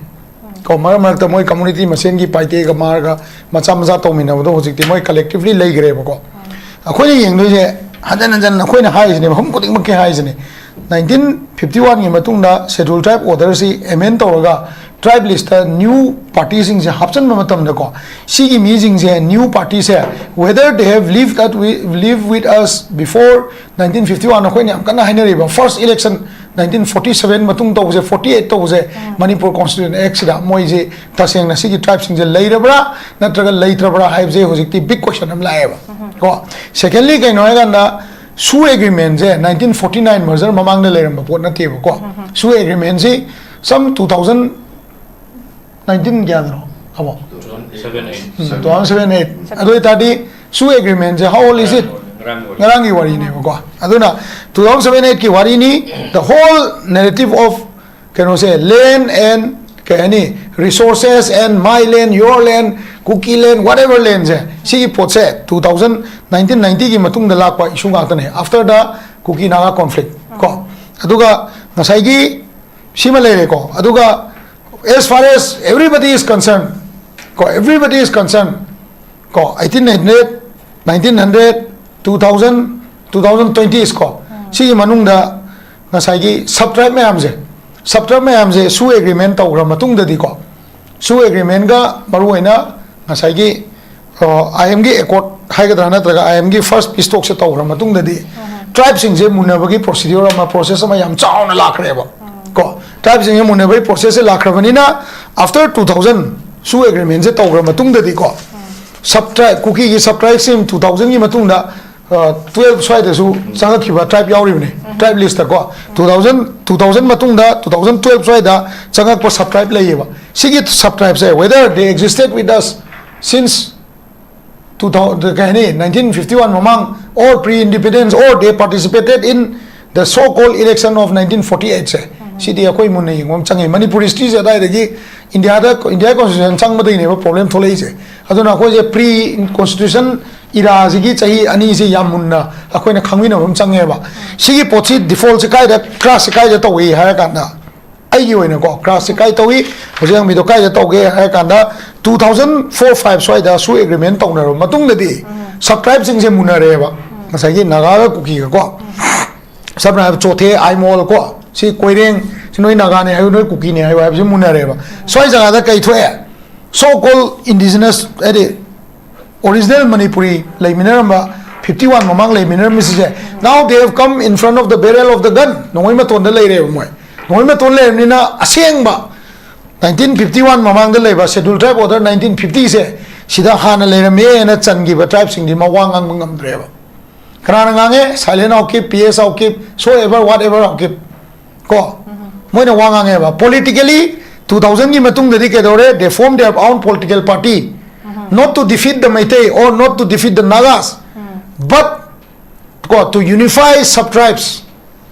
ꯀꯣ, ꯃꯔꯛ ꯃꯔꯛꯇ ꯃꯣꯏ community ꯃꯁꯦꯟꯒꯤ ꯄꯥꯏꯇꯦꯒ ꯃꯥꯔꯒ ꯃꯆꯥ ꯃꯆꯥ ꯇꯧꯃꯤꯟꯅꯕꯗꯣ ꯍꯧꯖꯤꯛꯇꯤ ꯃꯣꯏ collectively ꯂꯩꯈ꯭ꯔꯦꯕꯀꯣ꯫ ꯑꯩꯈꯣꯏꯅ ꯌꯦꯡꯗꯣꯏꯁꯦ, ꯍꯟꯖꯟ ꯍꯟꯖꯟ ꯑꯩꯈꯣꯏꯅ ꯍꯥꯏꯔꯤꯁꯤꯅꯦ, ꯃꯐꯝ ꯈꯨꯗꯤꯡꯃꯛꯀꯤ ꯍꯥꯏꯔꯤꯁꯤꯅꯦ, nineteen fifty one ꯒꯤ ꯃꯇꯨꯡꯗ Scheduled Tribe Order ꯁꯤ amend ꯇꯧꯔꯒ tribe list ꯇ new party ꯁꯤꯡꯁꯦ ꯍꯥꯞꯆꯤꯟꯕ ꯃꯇꯝꯗꯀꯣ, ꯁꯤꯒꯤ ꯃꯤꯁꯤꯡꯁꯦ, new party say, whether they have lived at we live with us before nineteen fifty one, ꯑꯩꯈꯣꯏꯅ ꯌꯥꯝ ꯀꯟꯅ ꯍꯥꯏꯅꯔꯤꯕ first election nineteen forty seven ꯃꯇꯨꯡ ꯇꯧꯕꯁꯦ, forty eight ꯇꯧꯕꯁꯦ, ꯃꯅꯤꯄꯨꯔ Constitution Act ꯁꯤꯗ ꯃꯣꯏꯁꯦ ꯇꯁꯦꯡꯅ ꯁꯤꯒꯤ tribe ꯁꯤꯡꯁꯦ ꯂꯩꯔꯕ꯭ꯔꯥ ꯅꯠꯇ꯭ꯔꯒ ꯂꯩꯇ꯭ꯔꯕ꯭ꯔꯥ ꯍꯥꯏꯕꯁꯦ ꯍꯧꯖꯤꯛꯇꯤ big question ꯑꯃ ꯂꯥꯛꯑꯦꯕ ꯀꯣ꯫ Secondly, ꯀꯩꯅꯣ ꯍꯥꯏꯀꯥꯟꯗ, ꯁꯨ ꯑꯦꯒ꯭ꯔꯤꯃꯦꯟꯁꯦ nineteen forty nine merger ꯃꯃꯥꯡꯗ ꯂꯩꯔꯝꯕ ꯄꯣꯠ ꯅꯠꯇꯦꯕꯀꯣ꯫ ꯁꯨ ꯑꯦꯒ꯭ꯔꯤꯃꯦꯟꯁꯤ some two thousand nineteen ꯀꯌꯥꯗꯅꯣ ꯑꯕꯣ? Seven, eight. ꯎꯝ, two thousand seven eight꯫ ꯑꯗꯨ ꯑꯣꯏꯇꯥꯔꯗꯤ ꯁꯨ ꯑꯦꯒ꯭ꯔꯤꯃꯦꯟꯁꯦ how old is it? ꯉꯔꯥꯡꯒꯤ ꯋꯥꯔꯤ꯫ ꯉꯔꯥꯡꯒꯤ ꯋꯥꯔꯤꯅꯦꯕꯀꯣ꯫ ꯑꯗꯨꯅ two thousand seven eight ꯀꯤ ꯋꯥꯔꯤꯅꯤ꯫ The whole narrative of ꯀꯩꯅꯣꯁꯦ, land and, ꯀꯩ ꯍꯥꯏꯅꯤ, resources and my land, your land, Kuki land, whatever land ꯁꯦ, ꯁꯤꯒꯤ ꯄꯣꯠꯁꯦ two thousand nineteen ninety ꯒꯤ ꯃꯇꯨꯡꯗ ꯂꯥꯛꯄ issue ꯉꯥꯛꯇꯅꯦ, after the Kuki Naga conflict ꯀꯣ꯫ ꯑꯗꯨꯒ ꯉꯁꯥꯏꯒꯤ ꯁꯤꯃ ꯂꯩꯔꯦꯀꯣ꯫ ꯑꯗꯨꯒ as far as everybody is concerned ꯀꯣ, everybody is concerned ꯀꯣ, eighteen hundred, nineteen hundred, two thousand, two thousand twenty ꯀꯣ, ꯁꯤꯒꯤ ꯃꯅꯨꯡꯗ ꯉꯁꯥꯏꯒꯤ sub tribe ꯃꯌꯥꯝꯁꯦ, sub tribe ꯃꯌꯥꯝꯁꯦ ꯁꯨ ꯑꯦꯒ꯭ꯔꯤꯃꯦꯟ ꯇꯧꯈ꯭ꯔ ꯃꯇꯨꯡꯗꯗꯤꯀꯣ, ꯁꯨ ꯑꯦꯒ꯭ꯔꯤꯃꯦꯟꯒ ꯃꯔꯨꯑꯣꯏꯅ ꯉꯁꯥꯏꯒꯤ ꯑꯥꯏ ꯑꯦꯝꯒꯤ ꯑꯦꯀꯣꯔꯠ ꯍꯥꯏꯒꯗ꯭ꯔꯥ ꯅꯠꯇ꯭ꯔꯒ ꯑꯥꯏ ꯑꯦꯝꯒꯤ ꯐꯥꯔꯁ ꯄꯤꯁ ꯇꯣꯛꯁꯦ ꯇꯧꯈ꯭ꯔ ꯃꯇꯨꯡꯗꯗꯤ, ꯇ꯭ꯔꯥꯏꯕꯁꯤꯡꯁꯦ ꯃꯨꯟꯅꯕꯒꯤ ꯄ꯭ꯔꯣꯁꯤꯗ꯭ꯌꯨꯔ ꯑꯃ, ꯄ꯭ꯔꯣꯁꯦꯁ ꯑꯃ ꯌꯥꯝ ꯆꯥꯎꯅ ꯂꯥꯛꯈ꯭ꯔꯦꯕ ꯀꯣ꯫ ꯇ꯭ꯔꯥꯏꯕꯁꯤꯡꯁꯦ ꯃꯨꯟꯅꯕꯒꯤ ꯄ꯭ꯔꯣꯁꯦꯁꯁꯦ ꯂꯥꯛꯈ꯭ꯔꯕꯅꯤꯅ, after two thousand ꯁꯨ ꯑꯦꯒ꯭ꯔꯤꯃꯦꯟꯁꯦ ꯇꯧꯈ꯭ꯔ ꯃꯇꯨꯡꯗꯗꯤꯀꯣ, sub tribe, ꯀꯨꯀꯤꯒꯤ sub tribe ꯁꯤꯡ two thousand ꯒꯤ ꯃꯇꯨꯡꯗ twelve ꯁ꯭ꯋꯥꯏꯗꯁꯨ ꯆꯪꯉꯛꯈꯤꯕ ꯇ꯭ꯔꯥꯏꯕ ꯌꯥꯎꯔꯤꯕꯅꯦ, ꯇ꯭ꯔꯥꯏꯕ ꯂꯤꯁꯇꯀꯣ꯫ Two thousand, two thousand ꯃꯇꯨꯡꯗ two thousand twelve ꯁ꯭ꯋꯥꯏꯗ ꯆꯪꯉꯛꯄ sub tribe ꯂꯩꯌꯦꯕ꯫ ꯁꯤꯒꯤ sub tribeꯁꯦ, whether they existed with us since two thousand, ꯀꯩ ꯍꯥꯏꯅꯤ, nineteen fifty one ꯃꯃꯥꯡ, or pre independence, or they participated in the so called election of nineteen forty eightꯁꯦ, ꯁꯤꯗꯤ ꯑꯩꯈꯣꯏ ꯃꯨꯟꯅ ꯌꯦꯡꯕ ꯑꯃ ꯆꯪꯉꯤ꯫ ꯃꯅꯤꯄꯨꯔ historyꯁꯦ ꯑꯗꯥꯏꯗꯒꯤ ꯏꯟꯗꯤꯌꯥꯗ, ꯏꯟꯗꯤꯌꯥ constitution ꯆꯪꯕꯗꯒꯤꯅꯦꯕ problem ꯊꯣꯛꯂꯛꯏꯁꯦ꯫ ꯑꯗꯨꯅ ꯑꯩꯈꯣꯏꯁꯦ pre constitution eraꯁꯤꯒꯤ ꯆꯍꯤ ꯑꯅꯤꯁꯤ ꯌꯥꯝ ꯃꯨꯟꯅ ꯑꯩꯈꯣꯏꯅ ꯈꯪꯃꯤꯟꯅꯕ ꯑꯃ ꯆꯪꯉꯦꯕ꯫ ꯁꯤꯒꯤ ꯄꯣꯠꯁꯤ, defaultꯁꯤ ꯀꯥꯏꯗ, crushꯁꯤ ꯀꯥꯏꯗ ꯇꯧꯏ ꯍꯥꯏꯔ ꯀꯥꯟꯗ, ꯑꯩꯒꯤ ꯑꯣꯏꯅꯀꯣ, ꯀ꯭ꯂꯥꯁꯁꯦ ꯀꯥꯏ ꯇꯧꯏ, ꯍꯧꯖꯤꯛ ꯍꯪꯕꯤꯗꯣ ꯀꯥꯏꯗ ꯇꯧꯒꯦ ꯍꯥꯏꯔ ꯀꯥꯟꯗ, two thousand four five ꯁ꯭ꯋꯥꯏꯗ ꯁꯨ ꯑꯦꯒ꯭ꯔꯤꯃꯦꯟ ꯇꯧꯅꯔꯕ ꯃꯇꯨꯡꯗꯗꯤ ꯁꯕꯇ꯭ꯔꯥꯏꯕꯁꯤꯡꯁꯦ ꯃꯨꯟꯅꯔꯦꯕ꯫ ꯉꯁꯥꯏꯒꯤ ꯅꯥꯒꯥꯒ ꯀꯨꯀꯤꯒꯀꯣ, ꯁꯝꯅ ꯍꯥꯏꯔꯕ ꯆꯣꯊꯦ, ꯑꯥꯏꯃꯣꯜ ꯀꯣ, ꯁꯤ ꯀꯣꯏꯔꯦꯡ, ꯁꯤ ꯅꯣꯏ ꯅꯥꯒꯥꯅꯦ ꯍꯥꯏꯌꯨ, ꯅꯣꯏ ꯀꯨꯀꯤꯅꯦ ꯍꯥꯏꯌꯨ ꯍꯥꯏꯕꯁꯤ ꯃꯨꯟꯅꯔꯦꯕ꯫ ꯁ꯭ꯋꯥꯏ ꯖꯒꯥꯗ ꯀꯩ ꯊꯣꯛꯑꯦ? So called indigenous, ꯍꯥꯏꯗꯤ original Manipuri ꯂꯩꯃꯤꯟꯅꯔꯝꯕ, fifty one ꯃꯃꯥꯡ ꯂꯩꯃꯤꯟꯅꯔꯝꯕ ꯁꯤꯁꯦ, now they have come in front of the barrel of the gun, ꯅꯣꯡꯃꯩ ꯃꯇꯣꯟꯗ ꯂꯩꯔꯦꯕ ꯃꯣꯏ꯫ ꯅꯣꯡꯃꯩ ꯃꯇꯣꯟ ꯂꯩꯔꯕꯅꯤꯅ ꯑꯁꯦꯡꯕ nineteen fifty one ꯃꯃꯥꯡꯗ ꯂꯩꯕ Scheduled Tribe Order nineteen fifty ꯁꯦ, ꯁꯤꯗ ꯍꯥꯟꯅ ꯂꯩꯔꯝꯃꯦꯅ ꯆꯟꯈꯤꯕ ꯇ꯭ꯔꯥꯏꯕꯁꯤꯡꯗꯤ ꯃꯋꯥ ꯉꯥꯡꯕ ꯉꯝꯗ꯭ꯔꯦꯕ꯫ ꯀꯅꯥꯅ ꯉꯥꯡꯉꯦ? Silent Haokip, P S Haokip, so ever, whatever Haokip꯫ ꯀꯣ? ꯃꯣꯏꯅ ꯋꯥ ꯉꯥꯡꯉꯦꯕ꯫ Politically, two thousand ꯒꯤ ꯃꯇꯨꯡꯗꯗꯤ ꯀꯩꯗꯧꯔꯦ? They form their own political party. Not to defeat the Meitei or not to defeat the Nagas, but ꯀꯣ, to unify sub-tribes꯫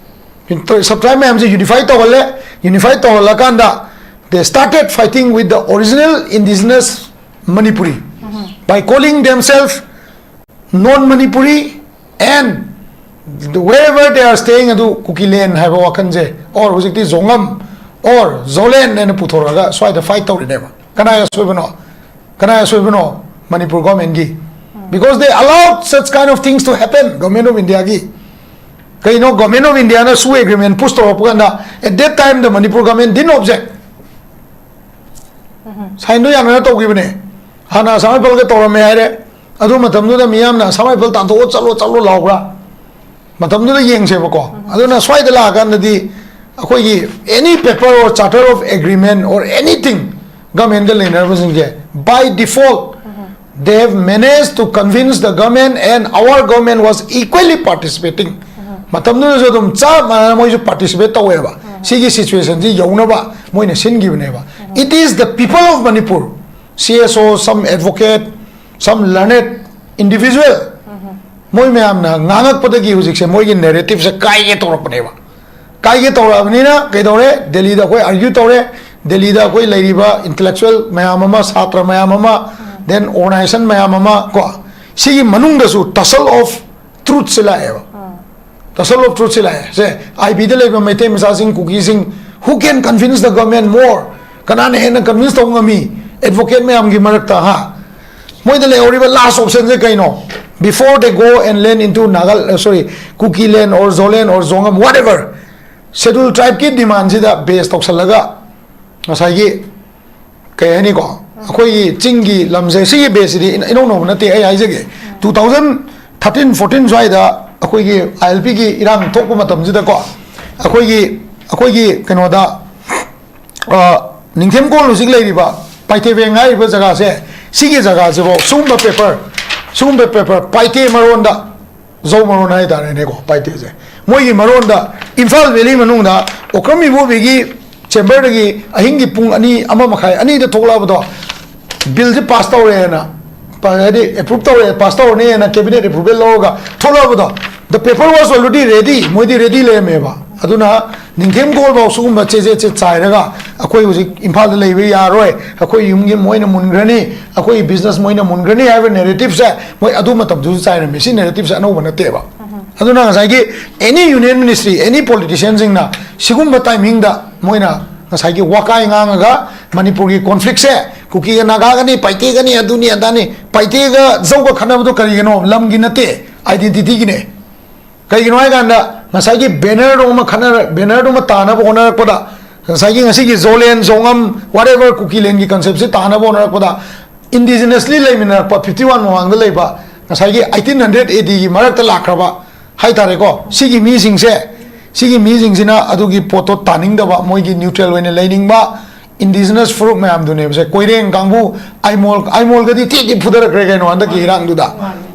Sub-tribe ꯃꯌꯥꯝꯁꯦ unify ꯇꯧꯍꯜꯂꯦ꯫ Unify ꯇꯧꯍꯜꯂꯀꯥꯟꯗ, they started fighting with the original indigenous Manipuri by calling themselves non-Manipuri and wherever they are staying ꯑꯗꯨ Kukiland ꯍꯥꯏꯕ ꯋꯥꯈꯜꯁꯦ, or ꯍꯧꯖꯤꯛꯇꯤ Zongam or Zoland ꯍꯥꯏꯅ ꯄꯨꯊꯣꯔꯛꯑꯒ ꯁ꯭ꯋꯥꯏꯗ fight ꯇꯧꯔꯤꯅꯦꯕ꯫ ꯀꯅꯥꯒꯤ ꯑꯁꯣꯏꯕꯅꯣ? ꯀꯅꯥꯒꯤ ꯑꯁꯣꯏꯕꯅꯣ? Manipur government ꯀꯤ꯫ Because they allowed such kind of things to happen, Government of India ꯒꯤ꯫ ꯀꯩꯅꯣ, Government of India ꯅ ꯁꯨ ꯑꯦꯒ꯭ꯔꯤꯃꯦꯟ ꯄꯨꯁ ꯇꯧꯔꯛꯄ ꯀꯥꯟꯗ, at that time the Manipur government didn't object꯫ ꯁꯥꯏꯟꯗꯣ ꯌꯥꯅꯅ ꯇꯧꯈꯤꯕꯅꯦ꯫ ꯍꯥꯟꯅ ꯑꯁꯥꯝ ꯔꯥꯏꯐꯜꯒ ꯇꯧꯔꯝꯃꯦ ꯍꯥꯏꯔꯦ꯫ ꯑꯗꯨ ꯃꯇꯝꯗꯨꯗ ꯃꯤꯌꯥꯝꯅ "ꯑꯁꯥꯝ ꯔꯥꯏꯐꯜ ꯇꯥꯟꯊꯣꯛꯑꯣ, ꯆꯠꯂꯣ, ꯆꯠꯂꯣ" ꯂꯥꯎꯕ꯭ꯔꯥ? ꯃꯇꯝꯗꯨꯗ ꯌꯦꯡꯁꯦꯕꯀꯣ꯫ ꯑꯗꯨꯅ ꯁ꯭ꯋꯥꯏꯗ ꯂꯥꯛꯑꯀꯥꯟꯗꯗꯤ ꯑꯩꯈꯣꯏꯒꯤ any paper or charter of agreement or anything government ꯀ ꯂꯩꯅꯔꯕꯁꯤꯡꯁꯦ, by default they have managed to convince the government and our government was equally participating꯫ ꯃꯇꯝꯗꯨꯗꯁꯨ ꯑꯗꯨꯝ ꯆꯞ ꯃꯥꯟꯅꯅ ꯃꯣꯏꯁꯨ participate ꯇꯧꯋꯦꯕ꯫ ꯁꯤꯒꯤ situation ꯁꯤ ꯌꯧꯅꯕ ꯃꯣꯏꯅ ꯁꯤꯟꯈꯤꯕꯅꯦꯕ꯫ It is the people of Manipur, C S O, some advocate, some learned individual, ꯃꯣꯏ ꯃꯌꯥꯝꯅ ꯉꯥꯡꯉꯛꯄꯗꯒꯤ ꯍꯧꯖꯤꯛꯁꯦ ꯃꯣꯏꯒꯤ narrative ꯁꯦ ꯀꯥꯏꯒꯦ ꯇꯧꯔꯛꯄꯅꯦꯕ꯫ ꯀꯥꯏꯒꯦ ꯇꯧꯔꯛꯑꯕꯅꯤꯅ ꯀꯩꯗꯧꯔꯦ? ꯗꯦꯜꯂꯤꯗ ꯑꯩꯈꯣꯏ argue ꯇꯧꯔꯦ꯫ ꯗꯦꯜꯂꯤꯗ ꯑꯩꯈꯣꯏ ꯂꯩꯔꯤꯕ intellectual ꯃꯌꯥꯝ ꯑꯃ, ꯁꯥꯇ꯭ꯔ ꯃꯌꯥꯝ ꯑꯃ, then organization ꯃꯌꯥꯝ ꯑꯃ ꯀꯣ, ꯁꯤꯒꯤ ꯃꯅꯨꯡꯗꯁꯨ tussle of truth ꯁꯦ ꯂꯥꯛꯑꯦꯕ꯫ Tussle of truth ꯁꯦ ꯂꯥꯛꯑꯦ꯫ ꯁꯦ, ꯑꯥꯏ ꯕꯤꯗ ꯂꯩꯕ ꯃꯩꯇꯩ ꯃꯆꯥꯁꯤꯡ, ꯀꯨꯀꯤꯁꯤꯡ, Who can convince the government more? ꯀꯅꯥꯅ ꯍꯦꯟꯅ convince ꯇꯧꯕ ꯉꯝꯃꯤ? Advocate ꯃꯌꯥꯝꯒꯤ ꯃꯔꯛꯇ, ꯍꯥ? ꯃꯣꯏꯗ ꯂꯩꯍꯧꯔꯤꯕ last option ꯁꯦ ꯀꯩꯅꯣ? Before they go and land into Naga, uh, sorry, Kuki land or Zoland or Zongam, whatever, Scheduled Tribe ꯀꯤ demand ꯁꯤꯗ base ꯇꯧꯁꯜꯂꯒ ꯉꯁꯥꯏꯒꯤ, ꯀꯩ ꯍꯥꯏꯅꯤꯀꯣ, ꯑꯩꯈꯣꯏꯒꯤ ꯆꯤꯡꯒꯤ ꯂꯝꯁꯦ, ꯁꯤꯒꯤ base ꯁꯤꯗꯤ ꯏꯅꯧ ꯅꯧꯕ ꯅꯠꯇꯦ꯫ ꯑꯩ ꯍꯥꯏꯖꯒꯦ, two thousand thirteen fourteen ꯁ꯭ꯋꯥꯏꯗ ꯑꯩꯈꯣꯏꯒꯤ ILP ꯒꯤ ꯏꯔꯥꯡ ꯊꯣꯛꯄ ꯃꯇꯝꯁꯤꯗꯀꯣ, ꯑꯩꯈꯣꯏꯒꯤ, ꯑꯩꯈꯣꯏꯒꯤ ꯀꯩꯅꯣꯗ, ꯑ, ꯅꯤꯡꯊꯦꯝ ꯀꯣꯜ ꯍꯧꯖꯤꯛ ꯂꯩꯔꯤꯕ ꯄꯥꯏꯊꯦꯕꯦꯡ ꯍꯥꯏꯔꯤꯕ ꯖꯒꯥꯁꯦ, ꯁꯤꯒꯤ ꯖꯒꯥꯁꯤꯐꯥꯎ ꯁꯤꯒꯨꯝꯕ paper, ꯁꯤꯒꯨꯝꯕ paper ꯄꯥꯏꯊꯦ ꯃꯔꯣꯟꯗ, ꯖꯧ ꯃꯔꯣꯟ ꯍꯥꯏꯇꯥꯔꯦꯅꯦꯀꯣ, ꯄꯥꯏꯊꯦꯁꯦ, ꯃꯣꯏꯒꯤ ꯃꯔꯣꯟꯗ ꯏꯝꯐꯥꯜ valley ꯃꯅꯨꯡꯗ ꯑꯣꯀ꯭ꯔꯝ ꯏꯕꯣꯕꯤꯒꯤ chamber ꯗꯒꯤ ꯑꯍꯤꯡꯒꯤ ꯄꯨꯡ ꯑꯅꯤ, ꯑꯃ ꯃꯈꯥꯏ, ꯑꯅꯤꯗ ꯊꯣꯛꯂꯛꯑꯕꯗꯣ, bill ꯁꯦ pass ꯇꯧꯔꯦꯅ, ꯄ-, ꯍꯥꯏꯗꯤ approve ꯇꯧꯔꯦ, pass ꯇꯧꯔꯅꯦꯅ cabinet approval ꯂꯧꯔꯒ ꯊꯣꯛꯂꯛꯑꯕꯗꯣ, the paper was already ready, ꯃꯣꯏꯗꯤ ready ꯂꯩꯔꯝꯃꯦꯕ꯫ ꯑꯗꯨꯅ ꯅꯤꯡꯊꯦꯝ ꯀꯣꯜꯐꯥꯎ ꯁꯤꯒꯨꯝꯕ ꯆꯦꯖꯦꯠꯁꯦ ꯆꯥꯏꯔꯒ, "ꯑꯩꯈꯣꯏ ꯍꯧꯖꯤꯛ ꯏꯝꯐꯥꯜꯗ ꯂꯩꯕ ꯌꯥꯔꯣꯏ, ꯑꯩꯈꯣꯏ ꯌꯨꯝꯒꯤ ꯃꯣꯏꯅ ꯃꯨꯟꯈ꯭ꯔꯅꯤ, ꯑꯩꯈꯣꯏ business ꯃꯣꯏꯅ ꯃꯨꯟꯈ꯭ꯔꯅꯤ" ꯍꯥꯏꯕ narrative ꯁꯦ ꯃꯣꯏ ꯑꯗꯨ ꯃꯇꯝꯗꯨꯁꯨ ꯆꯥꯏꯔꯝꯃꯤ꯫ ꯁꯤ narrative ꯁꯦ ꯑꯅꯧꯕ ꯅꯠꯇꯦꯕ꯫ ꯑꯗꯨꯅ ꯉꯁꯥꯏꯒꯤ any union ministry, any politician ꯁꯤꯡꯅ ꯁꯤꯒꯨꯝꯕ timing ꯗ ꯃꯣꯏꯅ ꯉꯁꯥꯏꯒꯤ ꯋꯥꯀꯥꯏ ꯉꯥꯡꯉꯒ ꯃꯅꯤꯄꯨꯔꯒꯤ conflict ꯁꯦ ꯀꯨꯀꯤꯒ ꯅꯥꯒꯥꯒꯅꯤ, ꯄꯥꯏꯇꯦꯒꯅꯤ, ꯑꯗꯨꯅꯤ ꯑꯗꯥꯅꯤ, ꯄꯥꯏꯇꯦꯒ ꯖꯧꯒ ꯈꯠꯅꯕꯗꯣ ꯀꯔꯤꯒꯤꯅꯣ? ꯂꯝꯒꯤ ꯅꯠꯇꯦ, identity ꯒꯤꯅꯦ꯫ ꯀꯩꯒꯤꯅꯣ ꯍꯥꯏꯀꯥꯟꯗ, ꯉꯁꯥꯏꯒꯤ banner ꯗꯣ ꯑꯃ ꯈꯠꯅꯔ-, banner ꯗꯣ ꯑꯃ ꯇꯥꯅꯕ ꯍꯣꯠꯅꯔꯛꯄꯗ, ꯉꯁꯥꯏꯒꯤ ꯉꯁꯤꯒꯤ ꯖꯣꯂꯦꯟ, ꯖꯣꯉꯝ, whatever, ꯀꯨꯀꯤꯂꯦꯟꯒꯤ concept ꯁꯤ ꯇꯥꯅꯕ ꯍꯣꯠꯅꯔꯛꯄꯗ, indigenously ꯂꯩꯃꯤꯟꯅꯔꯛꯄ fifty one ꯃꯃꯥꯡꯗ ꯂꯩꯕ ꯉꯁꯥꯏꯒꯤ eighteen hundred A D ꯒꯤ ꯃꯔꯛꯇ ꯂꯥꯛꯈ꯭ꯔꯕ ꯍꯥꯏꯇꯥꯔꯦꯀꯣ, ꯁꯤꯒꯤ ꯃꯤꯁꯤꯡꯁꯦ, ꯁꯤꯒꯤ ꯃꯤꯁꯤꯡꯁꯤꯅ ꯑꯗꯨꯒꯤ ꯄꯣꯠꯇꯣ ꯇꯥꯅꯤꯡꯗꯕ, ꯃꯣꯏꯒꯤ neutral ꯑꯣꯏꯅ ꯂꯩꯅꯤꯡꯕ indigenous ꯐꯨꯔꯨꯞ ꯃꯌꯥꯝꯗꯨꯅꯦꯕꯁꯦ꯫ ꯀꯣꯏꯔꯦꯡ ꯀꯥꯡꯕꯨ, ꯑꯥꯏꯃꯣꯜ, ꯑꯥꯏꯃꯣꯜꯒꯗꯤ ꯇꯦꯛ ꯇꯦꯛ ꯐꯨꯊꯔꯛꯈ꯭ꯔꯦ ꯀꯩꯅꯣ ꯍꯟꯗꯛꯀꯤ ꯏꯔꯥꯡꯗꯨꯗ꯫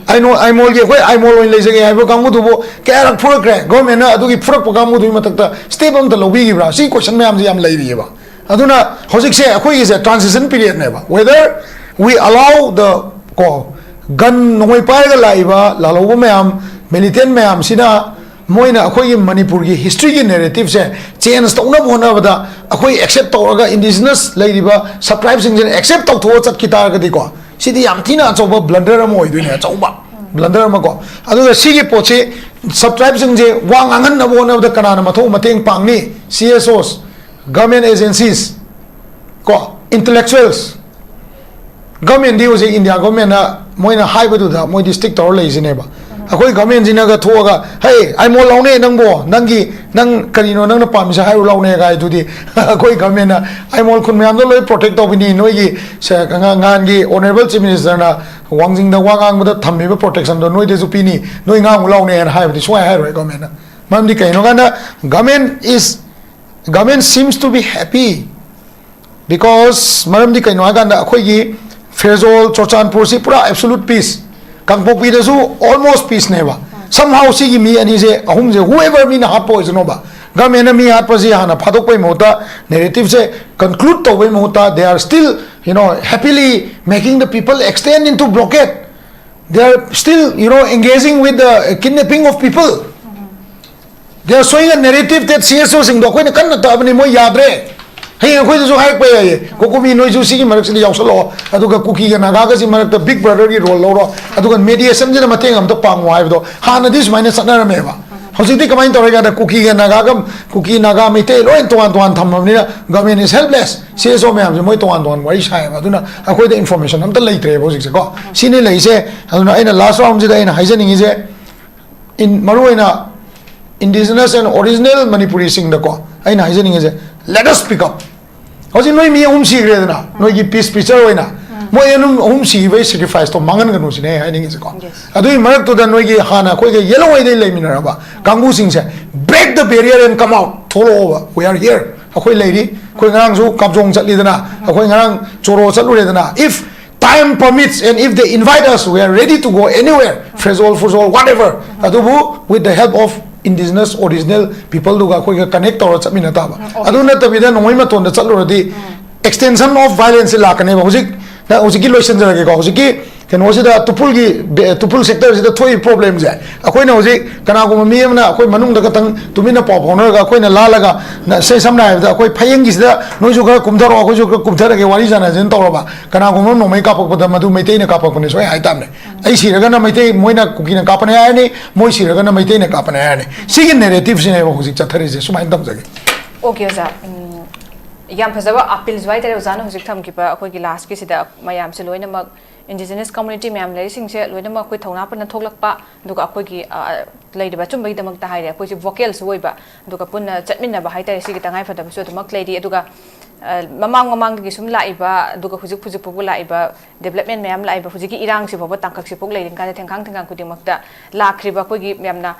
ꯑꯥꯏꯃꯣꯜ, ꯑꯥꯏꯃꯣꯜꯒꯤ ꯑꯩꯈꯣꯏ ꯑꯥꯏꯃꯣꯜ ꯑꯣꯏꯅ ꯂꯩꯖꯒꯦ ꯍꯥꯏꯕ ꯀꯥꯡꯕꯨꯗꯨꯕꯨ ꯀꯌꯥꯔꯛ ꯐꯨꯔꯛꯈ꯭ꯔꯦ? Government ꯅ ꯑꯗꯨꯒꯤ ꯐꯨꯔꯛꯄ ꯀꯥꯡꯕꯨꯗꯨꯒꯤ ꯃꯊꯛꯇ step ꯑꯝꯇ ꯂꯧꯕꯤꯈꯤꯕ꯭ꯔꯥ? ꯁꯤ question ꯃꯌꯥꯝꯁꯦ ꯌꯥꯝ ꯂꯩꯔꯤꯑꯕ꯫ ꯑꯗꯨꯅ ꯍꯧꯖꯤꯛꯁꯦ ꯑꯩꯈꯣꯏꯒꯤꯁꯦ transition period ꯅꯦꯕ꯫ Whether we allow the, ꯀꯣ, gun ꯅꯣꯡꯃꯩ ꯄꯥꯏꯔꯒ ꯂꯥꯛꯏꯕ ꯂꯥꯜꯍꯧꯕ ꯃꯌꯥꯝ, militant ꯃꯌꯥꯝꯁꯤꯅ ꯃꯣꯏꯅ ꯑꯩꯈꯣꯏꯒꯤ ꯃꯅꯤꯄꯨꯔꯒꯤ history ꯒꯤ narrative ꯁꯦ change ꯇꯧꯅꯕ ꯍꯣꯠꯅꯕꯗ, ꯑꯩꯈꯣꯏ accept ꯇꯧꯔꯒ indigenous ꯂꯩꯔꯤꯕ sub tribe ꯁꯤꯡꯁꯤꯅ accept ꯇꯧꯊꯣꯛꯑ ꯆꯠꯈꯤ ꯇꯥꯔꯒꯗꯤꯀꯣ, ꯁꯤꯗꯤ ꯌꯥꯝ ꯊꯤꯅ ꯑꯆꯧꯕ blunder ꯑꯃ ꯑꯣꯏꯗꯣꯏꯅꯦ, ꯑꯆꯧꯕ blunder ꯑꯃ ꯀꯣ꯫ ꯑꯗꯨꯒ ꯁꯤꯒꯤ ꯄꯣꯠꯁꯤ sub tribe ꯁꯤꯡꯁꯦ ꯋꯥ ꯉꯥꯡꯍꯟꯅꯕ ꯍꯣꯠꯅꯕꯗ ꯀꯅꯥꯅ ꯃꯊꯧ ꯃꯇꯦꯡ ꯄꯥꯡꯅꯤ? C S Os, Government agencies, ꯀꯣ, intellectuals, government ꯗꯤ ꯍꯧꯖꯤꯛ India government ꯅ ꯃꯣꯏꯅ ꯍꯥꯏꯕꯗꯨꯗ ꯃꯣꯏꯗꯤ stick ꯇꯧꯔ ꯂꯩꯁꯤꯅꯦꯕ꯫ ꯑꯩꯈꯣꯏ government ꯁꯤꯅꯒ ꯊꯣꯛꯑꯒ, "ꯍꯦ, ꯑꯥꯏꯃꯣꯜ ꯂꯥꯎꯅꯦ ꯅꯪꯕꯣ, ꯅꯪꯒꯤ, ꯅꯪ ꯀꯔꯤꯅꯣ ꯅꯪꯅ ꯄꯥꯝꯃꯤꯁꯦ ꯍꯥꯏꯔꯨ ꯂꯥꯎꯅꯦ" ꯀꯥꯏꯗꯨꯗꯤ ꯑꯩꯈꯣꯏ government ꯅ ꯑꯥꯏꯃꯣꯜ ꯈꯨꯟ ꯃꯌꯥꯝꯗꯣ ꯂꯣꯏ protect ꯇꯧꯕꯤꯅꯤ, ꯅꯣꯏꯒꯤ ꯁ-, ꯉ-, ꯉꯍꯥꯟꯒꯤ honourable chief minister ꯅ ꯋꯥꯡꯖꯤꯡꯗ ꯋꯥ ꯉꯥꯡꯕꯗ ꯊꯝꯃꯤꯕ protection ꯗꯣ ꯅꯣꯏꯗꯁꯨ ꯄꯤꯅꯤ, ꯅꯣꯏ ꯉꯥꯡꯉꯨ ꯂꯥꯎꯅꯦꯅ ꯍꯥꯏꯕꯗꯤ ꯁꯨꯡꯍꯥꯏ ꯍꯥꯏꯔꯣꯏ government ꯅ꯫ ꯃꯔꯝꯗꯤ ꯀꯩꯅꯣ ꯀꯥꯟꯗ, government is, government seems to be happy because, ꯃꯔꯝꯗꯤ ꯀꯩꯅꯣ ꯍꯥꯏꯀꯥꯟꯗ, ꯑꯩꯈꯣꯏꯒꯤ ꯐꯦꯔꯖꯣꯜ, ꯆꯨꯔꯆꯥꯟꯄꯨꯔꯁꯤ ꯄꯨꯔꯥ absolute peace, ꯀꯥꯡꯄꯣꯛꯄꯤꯗꯁꯨ almost peace ꯅꯦꯕ꯫ Somehow ꯁꯤꯒꯤ ꯃꯤ ꯑꯅꯤꯁꯦ, ꯑꯍꯨꯝꯁꯦ, whoever ꯃꯤꯅ ꯍꯥꯠꯄ ꯑꯣꯏꯁꯅꯣꯕ, government ꯅ ꯃꯤ ꯍꯥꯠꯄꯁꯤ ꯍꯥꯟꯅ ꯐꯥꯗꯣꯛꯄꯩ ꯃꯍꯨꯠꯇ, narrative ꯁꯦ conclude ꯇꯧꯕꯩ ꯃꯍꯨꯠꯇ, they are still, you know, happily making the people extend into blockade. They are still, you know, engaging with the kidnapping of people. They are showing a narrative that C S O ꯁꯤꯡꯗꯣ ꯑꯩꯈꯣꯏꯅ ꯀꯟꯅ ꯇꯛꯑꯕꯅꯤ, ꯃꯣꯏ ꯌꯥꯗ꯭ꯔꯦ꯫ ꯍꯌꯦꯡ ꯑꯩꯈꯣꯏꯗꯁꯨ ꯍꯥꯏꯔꯛꯄ ꯌꯥꯏꯌꯦ, "ꯀꯣꯀꯣꯃꯤ, ꯅꯣꯏꯁꯨ ꯁꯤꯒꯤ ꯃꯔꯛꯁꯤꯗ ꯌꯥꯎꯁꯜꯂꯛꯑꯣ, ꯑꯗꯨꯒ ꯀꯨꯀꯤꯒ ꯅꯥꯒꯥꯒꯁꯤ ꯃꯔꯛꯇ big brother ꯒꯤ role ꯂꯧꯔꯣ, ꯑꯗꯨꯒ mediation ꯁꯤꯗ ꯃꯇꯦꯡ ꯑꯝꯇ ꯄꯥꯡꯉꯣ" ꯍꯥꯏꯕꯗꯣ ꯍꯥꯟꯅꯗꯤ ꯁꯨꯃꯥꯏꯅ ꯆꯠꯅꯔꯝꯃꯦꯕ꯫ ꯍꯧꯖꯤꯛꯇꯤ ꯀꯃꯥꯏꯅ ꯇꯧꯔꯦ ꯀꯥꯟꯗ, ꯀꯨꯀꯤꯒ ꯅꯥꯒꯥꯒ, ꯀꯨꯀꯤ, ꯅꯥꯒꯥ, ꯃꯩꯇꯩ ꯂꯣꯏ ꯇꯣꯉꯥꯟ ꯇꯣꯉꯥꯟ ꯊꯝꯃꯕꯅꯤꯅ, government is helpless꯫ C S O ꯃꯌꯥꯝꯁꯦ ꯃꯣꯏ ꯇꯣꯉꯥꯟ ꯇꯣꯉꯥꯟ ꯋꯥꯔꯤ ꯁꯥꯏꯌꯦꯕ, ꯑꯗꯨꯅ ꯑꯩꯈꯣꯏꯗ information ꯑꯝꯇ ꯂꯩꯇ꯭ꯔꯦꯕ ꯍꯧꯖꯤꯛꯁꯦ ꯀꯣ꯫ ꯁꯤꯅꯤ ꯂꯩꯁꯦ꯫ ꯑꯗꯨꯅ ꯑꯩꯅ last round ꯁꯤꯗ ꯑꯩꯅ ꯍꯥꯏꯖꯅꯤꯡꯉꯤꯁꯦ, in, ꯃꯔꯨꯑꯣꯏꯅ indigenous and original ꯃꯅꯤꯄꯨꯔꯤꯁꯤꯡꯗꯀꯣ, ꯑꯩꯅ ꯍꯥꯏꯖꯅꯤꯡꯉꯤꯁꯦ, let us speak up꯫ ꯍꯧꯖꯤꯛ ꯅꯣꯏ ꯃꯤ ꯑꯍꯨꯝ ꯁꯤꯈ꯭ꯔꯦꯗꯅ, ꯅꯣꯏꯒꯤ peace preacher ꯑꯣꯏꯅ, ꯃꯣꯏ ꯑꯗꯨꯝ ꯑꯍꯨꯝ ꯁꯤꯈꯤꯕꯒꯤ sacrifice ꯇꯣ ꯃꯥꯡꯍꯟꯒꯅꯨ ꯁꯤꯅꯦ ꯑꯩ ꯍꯥꯏꯅꯤꯡꯉꯤꯁꯦꯀꯣ꯫ Yes. ꯑꯗꯨꯒꯤ ꯃꯔꯛꯇꯨꯗ ꯅꯣꯏꯒꯤ ꯍꯥꯟꯅ ꯑꯩꯈꯣꯏꯒ ꯌꯦꯜꯂꯣꯉꯩꯗꯩ ꯂꯩꯃꯤꯟꯅꯔꯕ ꯀꯥꯡꯕꯨꯁꯤꯡꯁꯦ, break the barrier and come out, ꯊꯣꯛꯂꯛꯑꯣꯕ, we are here, ꯑꯩꯈꯣꯏ ꯂꯩꯔꯤ꯫ ꯑꯩꯈꯣꯏ ꯉꯔꯥꯡꯁꯨ ꯀꯥꯞꯖꯣꯡ ꯆꯠꯂꯤꯗꯅ, ꯑꯩꯈꯣꯏ ꯉꯔꯥꯡ ꯆꯣꯔꯣ ꯆꯠꯂꯨꯔꯦꯗꯅ, if time permits and if they invite us, we are ready to go anywhere, Pherzawl, ꯐꯨꯔꯖꯣꯜ, whatever꯫ ꯑꯗꯨꯕꯨ with the help of indigenous original people ꯗꯨꯒ ꯑꯩꯈꯣꯏꯒ connect ꯇꯧꯔ ꯆꯠꯃꯤꯟꯅ ꯇꯥꯕ꯫ ꯑꯗꯨ ꯅꯠꯇꯕꯤꯗ ꯅꯣꯡꯃꯩ ꯃꯇꯣꯟꯗ ꯆꯠꯂꯨꯔꯗꯤ extension of violence ꯁꯤ ꯂꯥꯛꯀꯅꯦꯕ꯫ ꯍꯧꯖꯤꯛ, ꯅ-, ꯍꯧꯖꯤꯛꯀꯤ ꯂꯣꯏꯁꯤꯟꯖꯔꯒꯦꯀꯣ꯫ ꯍꯧꯖꯤꯛꯀꯤ ꯀꯩꯅꯣꯁꯤꯗ, ꯇꯨꯄꯨꯜꯒꯤ ꯕꯦ-, ꯇꯨꯄꯨꯜ sector ꯁꯤꯗ ꯊꯣꯛꯏꯕ problem ꯁꯦ, ꯑꯩꯈꯣꯏꯅ ꯍꯧꯖꯤꯛ ꯀꯅꯥꯒꯨꯝꯕ ꯃꯤ ꯑꯃꯅ ꯑꯩꯈꯣꯏ ꯃꯅꯨꯡꯗ ꯈꯛꯇꯪ ꯇꯨꯃꯤꯟꯅ ꯄꯥꯎ ꯐꯥꯎꯅꯔꯒ, ꯑꯩꯈꯣꯏꯅ ꯂꯥꯜꯂꯒ, ꯅ-, ꯁꯦ-, ꯁꯝꯅ ꯍꯥꯏꯔꯕꯗ, ꯑꯩꯈꯣꯏ ꯐꯌꯦꯡꯒꯤꯁꯤꯗ ꯅꯣꯏꯁꯨ ꯈꯔ ꯀꯨꯝꯊꯔꯛꯑꯣ, ꯑꯩꯈꯣꯏꯁꯨ ꯈꯔ ꯀꯨꯝꯊꯔꯒꯦ, ꯋꯥꯔꯤ ꯁꯥꯟꯅꯁꯦꯅ ꯇꯧꯔꯕ, ꯀꯅꯥꯒꯨꯝꯕ ꯑꯃ ꯅꯣꯡꯃꯩ ꯀꯥꯞꯄꯛꯄꯗ ꯃꯗꯨ ꯃꯩꯇꯩꯅ ꯀꯥꯞꯄꯛꯄꯅꯤ ꯁꯣꯏ ꯍꯥꯏ ꯇꯥꯕꯅꯦ꯫ ꯑꯩ ꯁꯤꯔꯒꯅ ꯃꯩꯇꯩ, ꯃꯣꯏꯅ ꯀꯨꯀꯤꯅ ꯀꯥꯞꯄꯅꯦ ꯍꯥꯏꯔꯅꯤ, ꯃꯣꯏ ꯁꯤꯔꯒꯅ ꯃꯩꯇꯩꯅ ꯀꯥꯞꯄꯅꯦ ꯍꯥꯏꯔꯅꯤ꯫ ꯁꯤꯒꯤ narrative ꯁꯤꯅꯦꯕ ꯍꯧꯖꯤꯛ ꯆꯠꯊꯔꯤꯁꯦ꯫ ꯁꯨꯃꯥꯏꯅ ꯇꯝꯖꯒꯦ꯫ Okay, ꯑꯣꯖꯥ꯫ ꯎꯝ, ꯌꯥꯝ ꯐꯖꯕ ꯑꯄꯤꯜꯁꯨ ꯍꯥꯏꯇꯥꯔꯦ ꯑꯣꯖꯥꯅ ꯍꯧꯖꯤꯛ ꯊꯝꯈꯤꯕ ꯑꯩꯈꯣꯏꯒꯤ ꯂꯥꯁꯀꯤꯁꯤꯗ ꯃꯌꯥꯝꯁꯦ ꯂꯣꯏꯅꯃꯛ, indigenous community ꯃꯌꯥꯝ ꯂꯩꯔꯤꯁꯤꯡꯁꯦ ꯂꯣꯏꯅꯃꯛ ꯑꯩꯈꯣꯏ ꯊꯧꯅꯥ ꯄꯨꯟꯅ ꯊꯣꯛꯂꯛꯄ, ꯑꯗꯨꯒ ꯑꯩꯈꯣꯏꯒꯤ, ꯑ, ꯂꯩꯔꯤꯕ ꯑꯆꯨꯝꯕꯒꯤꯗꯃꯛꯇ ꯍꯥꯏꯔꯦ, ꯑꯩꯈꯣꯏꯁꯦ vocalꯁꯨ ꯑꯣꯏꯕ, ꯑꯗꯨꯒ ꯄꯨꯟꯅ ꯆꯠꯃꯤꯟꯅꯕ ꯍꯥꯏꯇꯥꯔꯦ, ꯁꯤꯒꯤ ꯇꯉꯥꯏꯐꯗꯕꯁꯨ ꯑꯗꯨꯃꯛ ꯂꯩꯔꯤ꯫ ꯑꯗꯨꯒ, ꯑ, ꯃꯃꯥꯡ ꯃꯃꯥꯡꯗꯒꯤ ꯁꯨꯝ ꯂꯥꯛꯏꯕ, ꯑꯗꯨꯒ ꯍꯧꯖꯤꯛ ꯍꯧꯖꯤꯛ ꯐꯥꯎꯕ ꯂꯥꯛꯏꯕ development ꯃꯌꯥꯝ ꯂꯥꯛꯏꯕ ꯍꯧꯖꯤꯛꯀꯤ ꯏꯔꯥꯡꯁꯤ ꯐꯥꯎꯕ ꯇꯥꯡꯀꯛꯁꯤ ꯐꯥꯎ ꯂꯩꯔꯤ ꯀꯥꯟꯗ ꯊꯦꯡꯈꯥꯡ ꯊꯦꯡꯈꯥꯡ ꯈꯨꯗꯤꯡꯃꯛꯇ ꯂꯥꯛꯈ꯭ꯔꯤꯕ ꯑꯩꯈꯣꯏꯒꯤ ꯌꯥꯝꯅ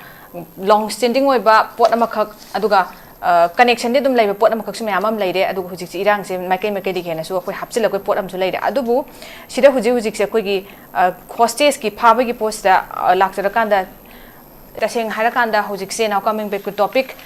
long standing ꯑꯣꯏꯕ ꯄꯣꯠ ꯑꯃꯈꯛ, ꯑꯗꯨꯒ, ꯑ, connectionꯗꯤ ꯑꯗꯨꯝ ꯂꯩꯕ ꯄꯣꯠ ꯑꯃꯈꯛꯁꯨ ꯃꯌꯥꯝ ꯑꯃ ꯂꯩꯔꯦ꯫ ꯑꯗꯨꯒ ꯍꯧꯖꯤꯛꯁꯤ ꯏꯔꯥꯡꯁꯦ ꯃꯥꯏꯀꯩ ꯃꯥꯏꯀꯩꯗꯒꯤ ꯍꯦꯟꯅꯁꯨ ꯑꯩꯈꯣꯏ ꯍꯥꯞꯆꯤꯜꯂꯛꯄ ꯄꯣꯠ ꯑꯃꯁꯨ ꯂꯩꯔꯦ꯫ ꯑꯗꯨꯕꯨ ꯁꯤꯗ ꯍꯧꯖꯤꯛ ꯍꯧꯖꯤꯛꯁꯦ ꯑꯩꯈꯣꯏꯒꯤ, ꯑ, hostageꯀꯤ ꯐꯥꯕꯒꯤ ꯄꯣꯠꯁꯤꯗ, ꯑ, ꯂꯥꯛꯆꯔꯀꯥꯟꯗ, ꯇꯁꯦꯡꯅ ꯍꯥꯏꯔꯀꯥꯟꯗ ꯍꯧꯖꯤꯛꯁꯦ, now coming back to topic,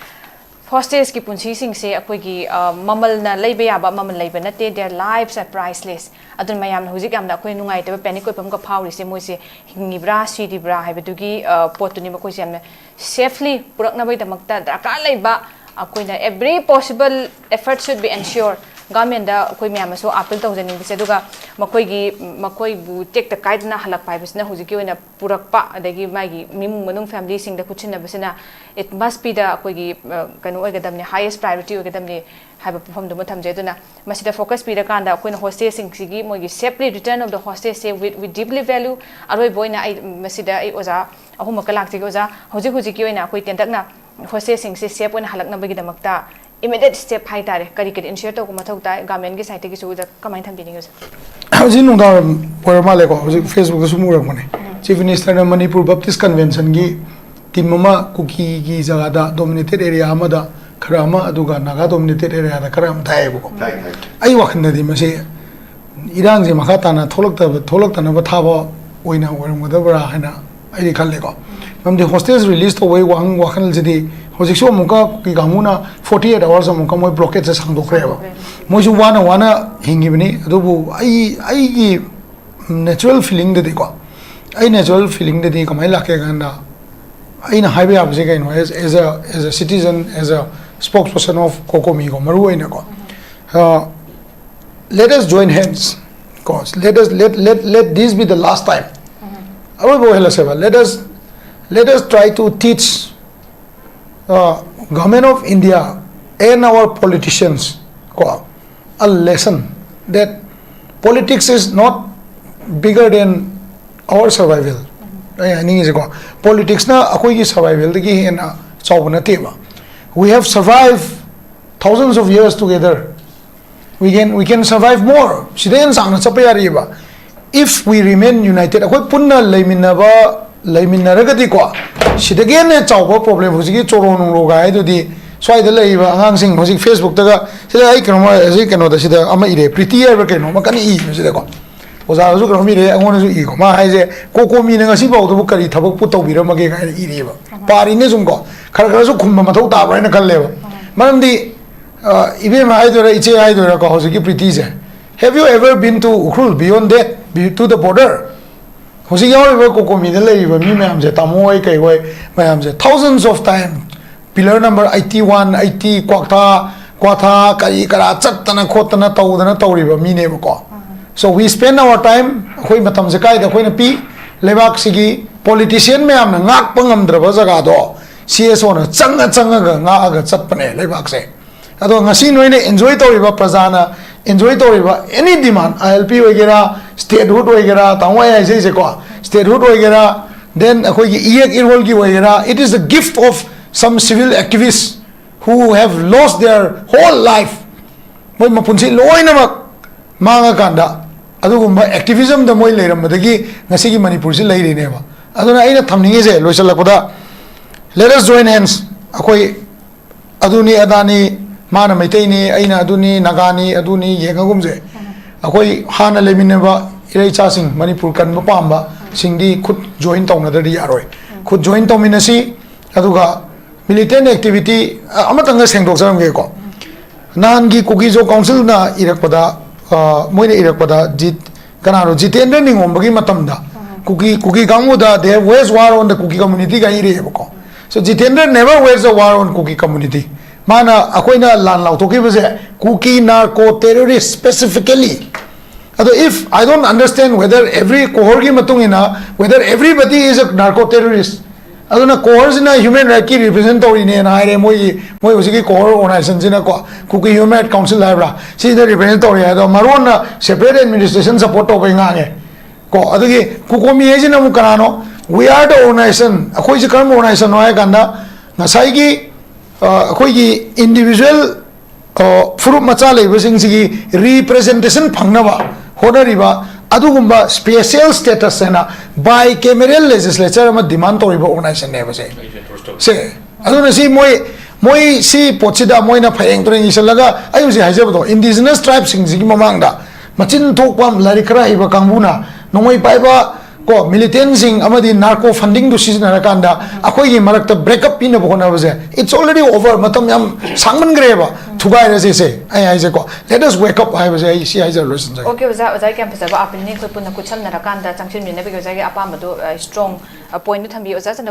hostageꯀꯤ ꯄꯨꯟꯁꯤꯁꯤꯡꯁꯦ ꯑꯩꯈꯣꯏꯒꯤ, ꯑ, ꯃꯃꯜꯅ ꯂꯩꯕ ꯌꯥꯕ ꯃꯃꯜ ꯂꯩꯕ ꯅꯠꯇꯦ, their lives are priceless꯫ ꯑꯗꯨꯅ ꯃꯌꯥꯝꯅ ꯍꯧꯖꯤꯛ ꯌꯥꯝꯅ ꯑꯩꯈꯣꯏ ꯅꯨꯡꯉꯥꯏꯇꯕ, panic ꯑꯣꯏꯕ ꯑꯃꯒ ꯐꯥꯎꯔꯤꯁꯦ, ꯃꯣꯏꯁꯦ ꯍꯤꯡꯉꯤꯕ꯭ꯔꯥ ꯁꯤꯔꯤꯕ꯭ꯔꯥ ꯍꯥꯏꯕꯗꯨꯒꯤ, ꯑ, ꯄꯣꯠꯇꯨꯅꯤ꯫ ꯃꯈꯣꯏꯁꯦ ꯌꯥꯝꯅ safely ꯄꯨꯔꯛꯅꯕꯒꯤꯗꯃꯛꯇ ꯗꯔꯀꯥꯔ ꯂꯩꯕ ꯑꯩꯈꯣꯏꯅ every possible effort should be ensure꯫ Governmentꯗ ꯑꯩꯈꯣꯏ ꯃꯌꯥꯝꯅꯁꯨ appeal ꯇꯧꯖꯅꯤꯡꯕꯁꯦ, ꯑꯗꯨꯒ ꯃꯈꯣꯏꯒꯤ, ꯃꯈꯣꯏꯕꯨ ꯇꯦꯛꯇ ꯀꯥꯏꯗꯅ ꯍꯜꯂꯛꯄ ꯍꯥꯏꯕꯁꯤꯅ ꯍꯧꯖꯤꯛꯀꯤ ꯑꯣꯏꯅ ꯄꯨꯔꯛꯄ, ꯑꯗꯒꯤ ꯃꯥꯒꯤ ꯏꯃꯨꯡ ꯃꯅꯨꯡ familyꯁꯤꯡꯗ ꯈꯨꯠꯁꯤꯟꯅꯕꯁꯤꯅ it must beꯗ ꯑꯩꯈꯣꯏꯒꯤ, ꯑ, ꯀꯩꯅꯣ ꯑꯣꯏꯒꯗꯕꯅꯤ, highest priority ꯑꯣꯏꯒꯗꯕꯅꯤ ꯍꯥꯏꯕ ꯋꯥꯐꯝꯗꯨꯃ ꯊꯝꯖꯩ꯫ ꯑꯗꯨꯅ ꯃꯁꯤꯗ focus ꯄꯤꯔꯀꯥꯟꯗ ꯑꯩꯈꯣꯏꯅ hostageꯁꯤꯡꯁꯤꯒꯤ ꯃꯣꯏꯒꯤ safely return of the hostageꯁꯦ we, we deeply value꯫ ꯑꯔꯣꯏꯕ ꯑꯣꯏꯅ ꯑꯩ ꯃꯁꯤꯗ ꯑꯩ ꯑꯣꯖꯥ ꯑꯍꯨꯝꯃꯛꯀ ꯂꯥꯛꯆꯒꯦ꯫ ꯑꯣꯖꯥ, ꯍꯧꯖꯤꯛ ꯍꯧꯖꯤꯛꯀꯤ ꯑꯣꯏꯅ ꯑꯩꯈꯣꯏ ꯇꯦꯟꯇꯛꯅ hostageꯁꯤꯡꯁꯦ safe ꯑꯣꯏꯅ ꯍꯜꯂꯛꯅꯕꯒꯤꯗꯃꯛꯇ immediate step ꯍꯥꯏꯇꯥꯔꯦ, ꯀꯔꯤ ꯀꯔꯤ ensure ꯇꯧꯕ ꯃꯊꯧ ꯇꯥꯏ? Governmentꯀꯤ sideꯇꯒꯤꯁꯨ ꯑꯣꯖꯥ ꯀꯃꯥꯏꯅ ꯊꯝꯕꯤꯅꯤꯡꯉꯤ ꯑꯣꯖꯥ? ꯍꯧꯖꯤꯛ ꯅꯨꯡꯗꯥꯡꯋꯥꯏꯔꯝ ꯑꯣꯏꯔ ꯃꯥꯜꯂꯦꯀꯣ, ꯍꯧꯖꯤꯛ Facebookꯇ ꯁꯨꯝ ꯎꯔꯛꯄꯅꯦ꯫ Chief Ministerꯅ Manipur Baptist Conventionꯒꯤ team ꯑꯃ ꯀꯨꯀꯤꯒꯤ ꯖꯒꯥꯗ dominated area ꯑꯃꯗ ꯈꯔ ꯑꯃ, ꯑꯗꯨꯒ Naga dominated areaꯗ ꯈꯔ ꯑꯃ ꯊꯥꯏꯌꯦꯕꯀꯣ꯫ ꯊꯥꯏ, ꯊꯥꯏ꯫ ꯑꯩ ꯋꯥꯈꯜꯗꯗꯤ ꯃꯁꯤ ꯏꯔꯥꯡꯁꯦ ꯃꯈꯥ ꯇꯥꯅ ꯊꯣꯛꯂꯛꯇꯕ, ꯊꯣꯛꯂꯛꯇꯅꯕ ꯊꯥꯕ ꯑꯣꯏꯅ ꯑꯣꯏꯔꯝꯒꯗꯕ꯭ꯔꯥ ꯍꯥꯏꯅ ꯑꯩꯗꯤ ꯈꯜꯂꯦꯀꯣ꯫ ꯃꯔꯝꯗꯤ hostage release ꯇꯧꯕꯒꯤ ꯋꯥꯍꯪ, ꯋꯥꯈꯜꯁꯤꯗꯤ ꯍꯧꯖꯤꯛꯁꯨ ꯑꯃꯨꯛꯀ ꯀꯨꯀꯤ ꯀꯥꯡꯕꯨꯅ forty eight hours ꯑꯃꯨꯛꯀ ꯃꯣꯏ blockadeꯁꯦ ꯁꯥꯡꯗꯣꯛꯈ꯭ꯔꯦꯕ꯫ ꯃꯣꯏꯁꯨ ꯋꯥꯅ ꯋꯥꯅ ꯍꯤꯡꯉꯤꯕꯅꯤ꯫ ꯑꯗꯨꯕꯨ ꯑꯩ, ꯑꯩꯒꯤ natural feelingꯗꯗꯤꯀꯣ, ꯑꯩ natural feelingꯗꯗꯤ ꯀꯃꯥꯏꯅ ꯂꯥꯛꯀꯦ ꯀꯥꯟꯗ, ꯑꯩꯅ ꯍꯥꯏꯕ ꯌꯥꯕꯁꯦ ꯀꯩꯅꯣ, as, as a, as a citizen, as a spokesperson of COCOMI ꯀꯣ, ꯃꯔꯨ ꯑꯣꯏꯅꯀꯣ, ꯑ, let us join hands ꯀꯣ, let us, let, let, let this be the last time꯫ ꯑꯔꯣꯏꯕ ꯑꯣꯏꯍꯜꯂꯁꯦꯕ꯫ Let us, let us try to teach, uh, Government of India and our politicians ꯀꯣ, a lesson that politics is not bigger than our survival. ꯑꯩ ꯍꯥꯏꯅꯤꯡꯉꯤꯁꯦꯀꯣ, ꯄꯣꯂꯤꯇꯤꯛꯁꯅ ꯑꯩꯈꯣꯏꯒꯤ ꯁꯔꯚꯥꯏꯚꯦꯜꯗꯒꯤ ꯍꯦꯟꯅ ꯆꯥꯎꯕ ꯅꯠꯇꯦꯕ. We have survived thousands of years together. We can, we can survive more. ꯁꯤꯗ ꯍꯦꯟꯅ ꯁꯥꯡꯅ ꯆꯠꯄ ꯌꯥꯔꯤꯑꯕ. If we remain united, ꯑꯩꯈꯣꯏ ꯄꯨꯟꯅ ꯂꯩꯃꯤꯟꯅꯕ, ꯂꯩꯃꯤꯟꯅꯔꯒꯗꯤꯀꯣ, ꯁꯤꯗꯒꯤ ꯍꯦꯟꯅ ꯆꯥꯎꯕ ꯄ꯭ꯔꯣꯕ꯭ꯂꯦꯝ, ꯍꯧꯖꯤꯛꯀꯤ ꯆꯣꯔꯣ ꯅꯨꯡꯂꯣꯒ ꯍꯥꯏꯗꯨꯗꯤ, ꯁ꯭ꯋꯥꯏꯗ ꯂꯩꯔꯤꯕ ꯑꯉꯥꯡꯁꯤꯡ ꯍꯧꯖꯤꯛ ꯐꯦꯁꯕꯨꯛꯇꯒ, "ꯁꯤꯗ ꯑꯩ ꯀꯩꯅꯣꯝꯃ, ꯍꯧꯖꯤꯛ ꯀꯩꯅꯣꯗ ꯁꯤꯗ ꯑꯃ ꯏꯔꯦ, ꯄ꯭ꯔꯤꯇꯤ ꯍꯥꯏꯕ꯭ꯔꯥ ꯀꯩꯅꯣꯝꯃ ꯀꯟꯅ ꯏꯕ ꯁꯤꯗꯀꯣ, ꯑꯣꯖꯥꯗꯁꯨ ꯀꯩꯅꯣꯝ ꯏꯔꯦ, ꯑꯩꯉꯣꯟꯗꯁꯨ ꯏꯀꯣ, ꯃꯥ ꯍꯥꯏꯁꯦ, ꯀꯣꯀꯣꯃꯤꯅ ꯉꯁꯤ ꯐꯥꯎꯗꯕꯨ ꯀꯔꯤ ꯊꯕꯛꯄꯨ ꯇꯧꯕꯤꯔꯝꯃꯒꯦ?" ꯀꯥꯏꯅ ꯏꯔꯤꯑꯕ꯫ ꯄꯥꯔꯤꯅꯦ ꯁꯨꯝ ꯀꯣ, ꯈꯔ ꯈꯔꯁꯨ ꯈꯨꯝꯕ ꯃꯊꯧ ꯇꯥꯕ꯭ꯔꯥ ꯍꯥꯏꯅ ꯈꯜꯂꯦꯕ꯫ ꯃꯔꯝꯗꯤ, ꯑ, ꯏꯕꯦꯝꯃ ꯍꯥꯏꯗꯣꯏꯔꯥ, ꯏꯆꯦ ꯍꯥꯏꯗꯣꯏꯔꯥ ꯀꯣ, ꯍꯧꯖꯤꯛꯀꯤ ꯄ꯭ꯔꯤꯇꯤꯁꯦ, "Have you ever been to Ukhrul, beyond that, be- to the border?" ꯍꯧꯖꯤꯛ ꯌꯥꯎꯔꯤꯕ ꯀꯣꯀꯣꯃꯤꯗ ꯂꯩꯔꯤꯕ ꯃꯤ ꯃꯌꯥꯝꯁꯦ, ꯇꯥꯃꯣ ꯍꯣꯏ ꯀꯩ ꯍꯣꯏ ꯃꯌꯥꯝꯁꯦ, thousands of time pillar number eighty one, eighty, ꯀ꯭ꯋꯥꯛꯊꯥ, ꯀ꯭ꯋꯥꯊꯥ, ꯀꯔꯤ ꯀꯔꯥ ꯆꯠꯇꯅ ꯈꯣꯠꯇꯅ ꯇꯧꯗꯅ ꯇꯧꯔꯤꯕ ꯃꯤꯅꯦꯕꯀꯣ꯫ So we spend our time, ꯑꯩꯈꯣꯏ ꯃꯇꯝꯁꯦ ꯀꯥꯏꯗ ꯑꯩꯈꯣꯏꯅ ꯄꯤ? ꯂꯩꯕꯥꯛꯁꯤꯒꯤ ꯄꯣꯂꯤꯇꯤꯁꯤꯌꯟ ꯃꯌꯥꯝꯅ ꯉꯥꯛꯄ ꯉꯝꯗ꯭ꯔꯕ ꯖꯒꯥꯗꯣ ꯁꯤ ꯑꯦꯁ ꯑꯣꯅ ꯆꯪꯉ ꯆꯪꯉꯒ ꯉꯥꯛꯑꯒ ꯆꯠꯄꯅꯦ ꯂꯩꯕꯥꯛꯁꯦ꯫ ꯑꯗꯣ ꯉꯁꯤ ꯅꯣꯏꯅ ꯑꯦꯟꯖꯣꯏ ꯇꯧꯔꯤꯕ, ꯄ꯭ꯔꯖꯥꯅ ꯑꯦꯟꯖꯣꯏ ꯇꯧꯔꯤꯕ ꯑꯦꯅꯤ ꯗꯤꯃꯥꯟ, ꯑꯥꯏ ꯑꯦꯜ ꯄꯤ ꯑꯣꯏꯒꯦꯔꯥ, ꯁ꯭ꯇꯦꯠꯍꯨꯗ ꯑꯣꯏꯒꯦꯔꯥ, ꯇꯥꯃꯣ ꯑꯩ ꯍꯥꯏꯖꯩꯁꯦꯀꯣ, ꯁ꯭ꯇꯦꯠꯍꯨꯗ ꯑꯣꯏꯒꯦꯔꯥ, then ꯑꯩꯈꯣꯏꯒꯤ ꯏꯌꯦꯛ ꯏꯔꯣꯜꯒꯤ ꯑꯣꯏꯒꯦꯔꯥ, it is the gift of some civil activists who have lost their whole life. ꯃꯣꯏ ꯃꯄꯨꯟꯁꯤ ꯂꯣꯏꯅꯃꯛ ꯃꯥꯡꯉꯀꯥꯟꯗ ꯑꯗꯨꯒꯨꯝꯕ ꯑꯦꯛꯇꯤꯚꯤꯖꯝꯗ ꯃꯣꯏ ꯂꯩꯔꯝꯕꯗꯒꯤ ꯉꯁꯤꯒꯤ ꯃꯅꯤꯄꯨꯔꯁꯤ ꯂꯩꯔꯤꯅꯦꯕ꯫ ꯑꯗꯨꯅ ꯑꯩꯅ ꯊꯝꯅꯤꯡꯉꯤꯁꯦ, ꯂꯣꯏꯁꯤꯜꯂꯛꯄꯗ, let us join hands. ꯑꯩꯈꯣꯏ ꯑꯗꯨꯅꯤ ꯑꯗꯥꯅꯤ, ꯃꯥꯅ ꯃꯩꯇꯩꯅꯤ, ꯑꯩꯅ ꯑꯗꯨꯅꯤ, ꯅꯥꯒꯥꯅꯤ, ꯑꯗꯨꯅꯤ ꯌꯦꯡꯉꯒꯨꯝꯁꯦ꯫ ꯑꯩꯈꯣꯏ ꯍꯥꯟꯅ ꯂꯩꯃꯤꯟꯅꯕ ꯏꯔꯩ ꯏꯆꯥꯁꯤꯡ, ꯃꯅꯤꯄꯨꯔ ꯀꯟꯕ ꯄꯥꯝꯕ ꯁꯤꯡꯗꯤ ꯈꯨꯠ ꯖꯣꯏꯟ ꯇꯧꯅꯗ꯭ꯔꯗꯤ ꯌꯥꯔꯣꯏ꯫ ꯈꯨꯠ ꯖꯣꯏꯟ ꯇꯧꯃꯤꯟꯅꯁꯤ꯫ ꯑꯗꯨꯒ ꯃꯤꯂꯤꯇꯦꯟ ꯑꯦꯛꯇꯤꯚꯤꯇꯤ, ꯑ, ꯑꯃꯇꯪꯒ ꯁꯦꯡꯗꯣꯛꯆꯔꯝꯒꯦꯀꯣ꯫ ꯅꯍꯥꯟꯒꯤ ꯀꯨꯀꯤꯖꯣ ꯀꯥꯎꯟꯁꯤꯜꯅ ꯏꯔꯛꯄꯗ, ꯑ, ꯃꯣꯏꯅ ꯏꯔꯛꯄꯗ ꯖꯤꯠ-, ꯀꯅꯥꯅꯣ, ꯖꯤꯇꯦꯟꯗ꯭ꯔ ꯅꯤꯡꯉꯣꯝꯕꯒꯤ ꯃꯇꯝꯗ ꯀꯨꯀꯤ, ꯀꯨꯀꯤ ꯀꯥꯡꯕꯨꯗ they have waged war on the Kuki community ꯀꯥꯏꯅ ꯏꯔꯛꯑꯦꯕꯀꯣ꯫ So Jitendra never waged a war on Kuki community. ꯃꯥꯅ ꯑꯩꯈꯣꯏꯅ ꯂꯥꯟ ꯂꯥꯎꯊꯣꯛꯈꯤꯕꯁꯦ Kuki narco terrorist specifically. ꯑꯗꯣ if I don't understand whether every ꯀꯣꯍꯣꯔꯒꯤ ꯃꯇꯨꯡ ꯏꯟꯅ whether everybody is a narco terrorist, ꯑꯗꯨꯅ ꯀꯣꯍꯔꯁꯤꯅ human ꯔꯥꯏꯠꯀꯤ ꯔꯤꯄ꯭ꯔꯖꯦꯟ ꯇꯧꯔꯤꯅꯦꯅ ꯍꯥꯏꯔꯦ, ꯃꯣꯏꯒꯤ, ꯃꯣꯏ ꯍꯧꯖꯤꯛꯀꯤ ꯀꯣꯍꯔ ꯑꯣꯔꯒꯅꯥꯏꯖꯦꯁꯟꯁꯤꯅꯀꯣ, ꯀꯨꯀꯤ ꯍ꯭ꯌꯨꯃꯦꯟ ꯔꯥꯏꯠ ꯀꯥꯎꯟꯁꯤꯜ ꯍꯥꯏꯕ꯭ꯔꯥ, ꯁꯤꯗ ꯔꯤꯄ꯭ꯔꯖꯦꯟ ꯇꯧꯔꯤ ꯍꯥꯏ꯫ ꯑꯗꯣ ꯃꯔꯣꯟꯅ ꯁꯦꯄꯔꯦꯠ ꯑꯦꯗꯃꯤꯅꯤꯁꯇ꯭ꯔꯦꯁꯟ ꯁꯄꯣꯔꯠ ꯇꯧꯕꯩ ꯉꯥꯡꯉꯦ꯫ ꯀꯣ, ꯑꯗꯨꯒꯤ ꯀꯨꯀꯣꯃꯤ ꯍꯥꯏꯁꯤꯅ ꯑꯃꯨꯛ ꯀꯅꯥꯅꯣ? We are the organization꯫ ꯑꯩꯈꯣꯏꯁꯤ ꯀꯔꯝꯕ ꯑꯣꯔꯒꯅꯥꯏꯖꯦꯁꯟꯅꯣ ꯍꯥꯏ ꯀꯥꯟꯗ, ꯉꯁꯥꯏꯒꯤ, ꯑ, ꯑꯩꯈꯣꯏꯒꯤ ꯏꯟꯗꯤꯕꯤꯖꯨꯋꯦꯜ, ꯑ, ꯐꯨꯔꯨꯞ ꯃꯆꯥ ꯂꯩꯕꯁꯤꯡꯁꯤꯒꯤ ꯔꯤꯄ꯭ꯔꯖꯦꯟꯇꯦꯁꯟ ꯐꯪꯅꯕ ꯍꯣꯠꯅꯔꯤꯕ ꯑꯗꯨꯒꯨꯝꯕ ꯁ꯭ꯄꯦꯁꯤꯌꯦꯜ ꯁ꯭ꯇꯦꯇꯁ ꯍꯥꯏꯅ ꯕꯥꯏ ꯀꯦꯃꯦꯔꯦꯜ ꯂꯦꯖꯤꯁꯂꯦꯆꯔ ꯑꯃ ꯗꯤꯃꯥꯟ ꯇꯧꯔꯤꯕ ꯑꯣꯔꯒꯅꯥꯏꯖꯦꯁꯟꯅꯦꯕ ꯁꯦ꯫ ꯁꯦ, ꯑꯗꯨꯅ ꯁꯤ ꯃꯣꯏ, ꯃꯣꯏ ꯁꯤ ꯄꯣꯠꯁꯤꯗ ꯃꯣꯏꯅ ꯐꯌꯦꯡ ꯇꯨꯔꯦꯡ ꯏꯁꯤꯜꯂꯒ, ꯑꯩ ꯍꯧꯖꯤꯛ ꯍꯥꯏꯖꯕꯗꯣ, ꯏꯟꯗꯤꯖꯤꯅꯁ ꯇ꯭ꯔꯥꯏꯕꯁꯤꯡꯁꯤꯒꯤ ꯃꯃꯥꯡꯗ ꯃꯆꯤꯟ ꯊꯣꯛꯄ, ꯂꯥꯏꯔꯤꯛ ꯈꯔ ꯍꯩꯕ ꯀꯥꯡꯕꯨꯅ ꯅꯣꯡꯃꯩ ꯄꯥꯏꯕ ꯀꯣ, ꯃꯤꯂꯤꯇꯦꯟꯁꯤꯡ ꯑꯃꯗꯤ ꯅꯥꯔꯀꯣ ꯐꯟꯗꯤꯡꯗꯨ ꯁꯤꯖꯤꯟꯅꯔꯀꯥꯟꯗ ꯑꯩꯈꯣꯏꯒꯤ ꯃꯔꯛꯇ ꯕ꯭ꯔꯦꯛꯑꯞ ꯄꯤꯅꯕ ꯍꯣꯠꯅꯕꯁꯦ, it's already over, ꯃꯇꯝ ꯌꯥꯝ ꯁꯥꯡꯃꯟꯈ꯭ꯔꯦꯕ꯫ ꯊꯨꯒꯥꯏꯔꯁꯦ ꯁꯦ, ꯑꯩ ꯍꯥꯏꯁꯦꯀꯣ, let us wake up ꯍꯥꯏꯕꯁꯦ ꯑꯩ ꯁꯤ ꯍꯥꯏꯖꯔ ꯂꯣꯏꯁꯤꯟꯖꯒꯦ꯫ ꯑꯣꯀꯦ ꯑꯣꯖꯥ, ꯑꯣꯖꯥꯒꯤ ꯌꯥꯝ ꯐꯖꯕ ꯑꯥꯄꯤꯅꯤꯡ ꯑꯩꯈꯣꯏ ꯄꯨꯟꯅ ꯈꯨꯠꯁꯝꯅꯔꯀꯥꯟꯗ ꯆꯪꯁꯤꯟꯃꯤꯟꯅꯕꯒꯤ ꯑꯣꯖꯥꯒꯤ ꯑꯄꯥꯝꯕꯗꯣ, ꯁ꯭ꯇ꯭ꯔꯣꯡ ꯄꯣꯏꯟꯠꯇꯨ ꯊꯝꯕꯤꯌꯨ꯫ ꯑꯣꯖꯥ ꯆꯟꯗ꯭ꯔ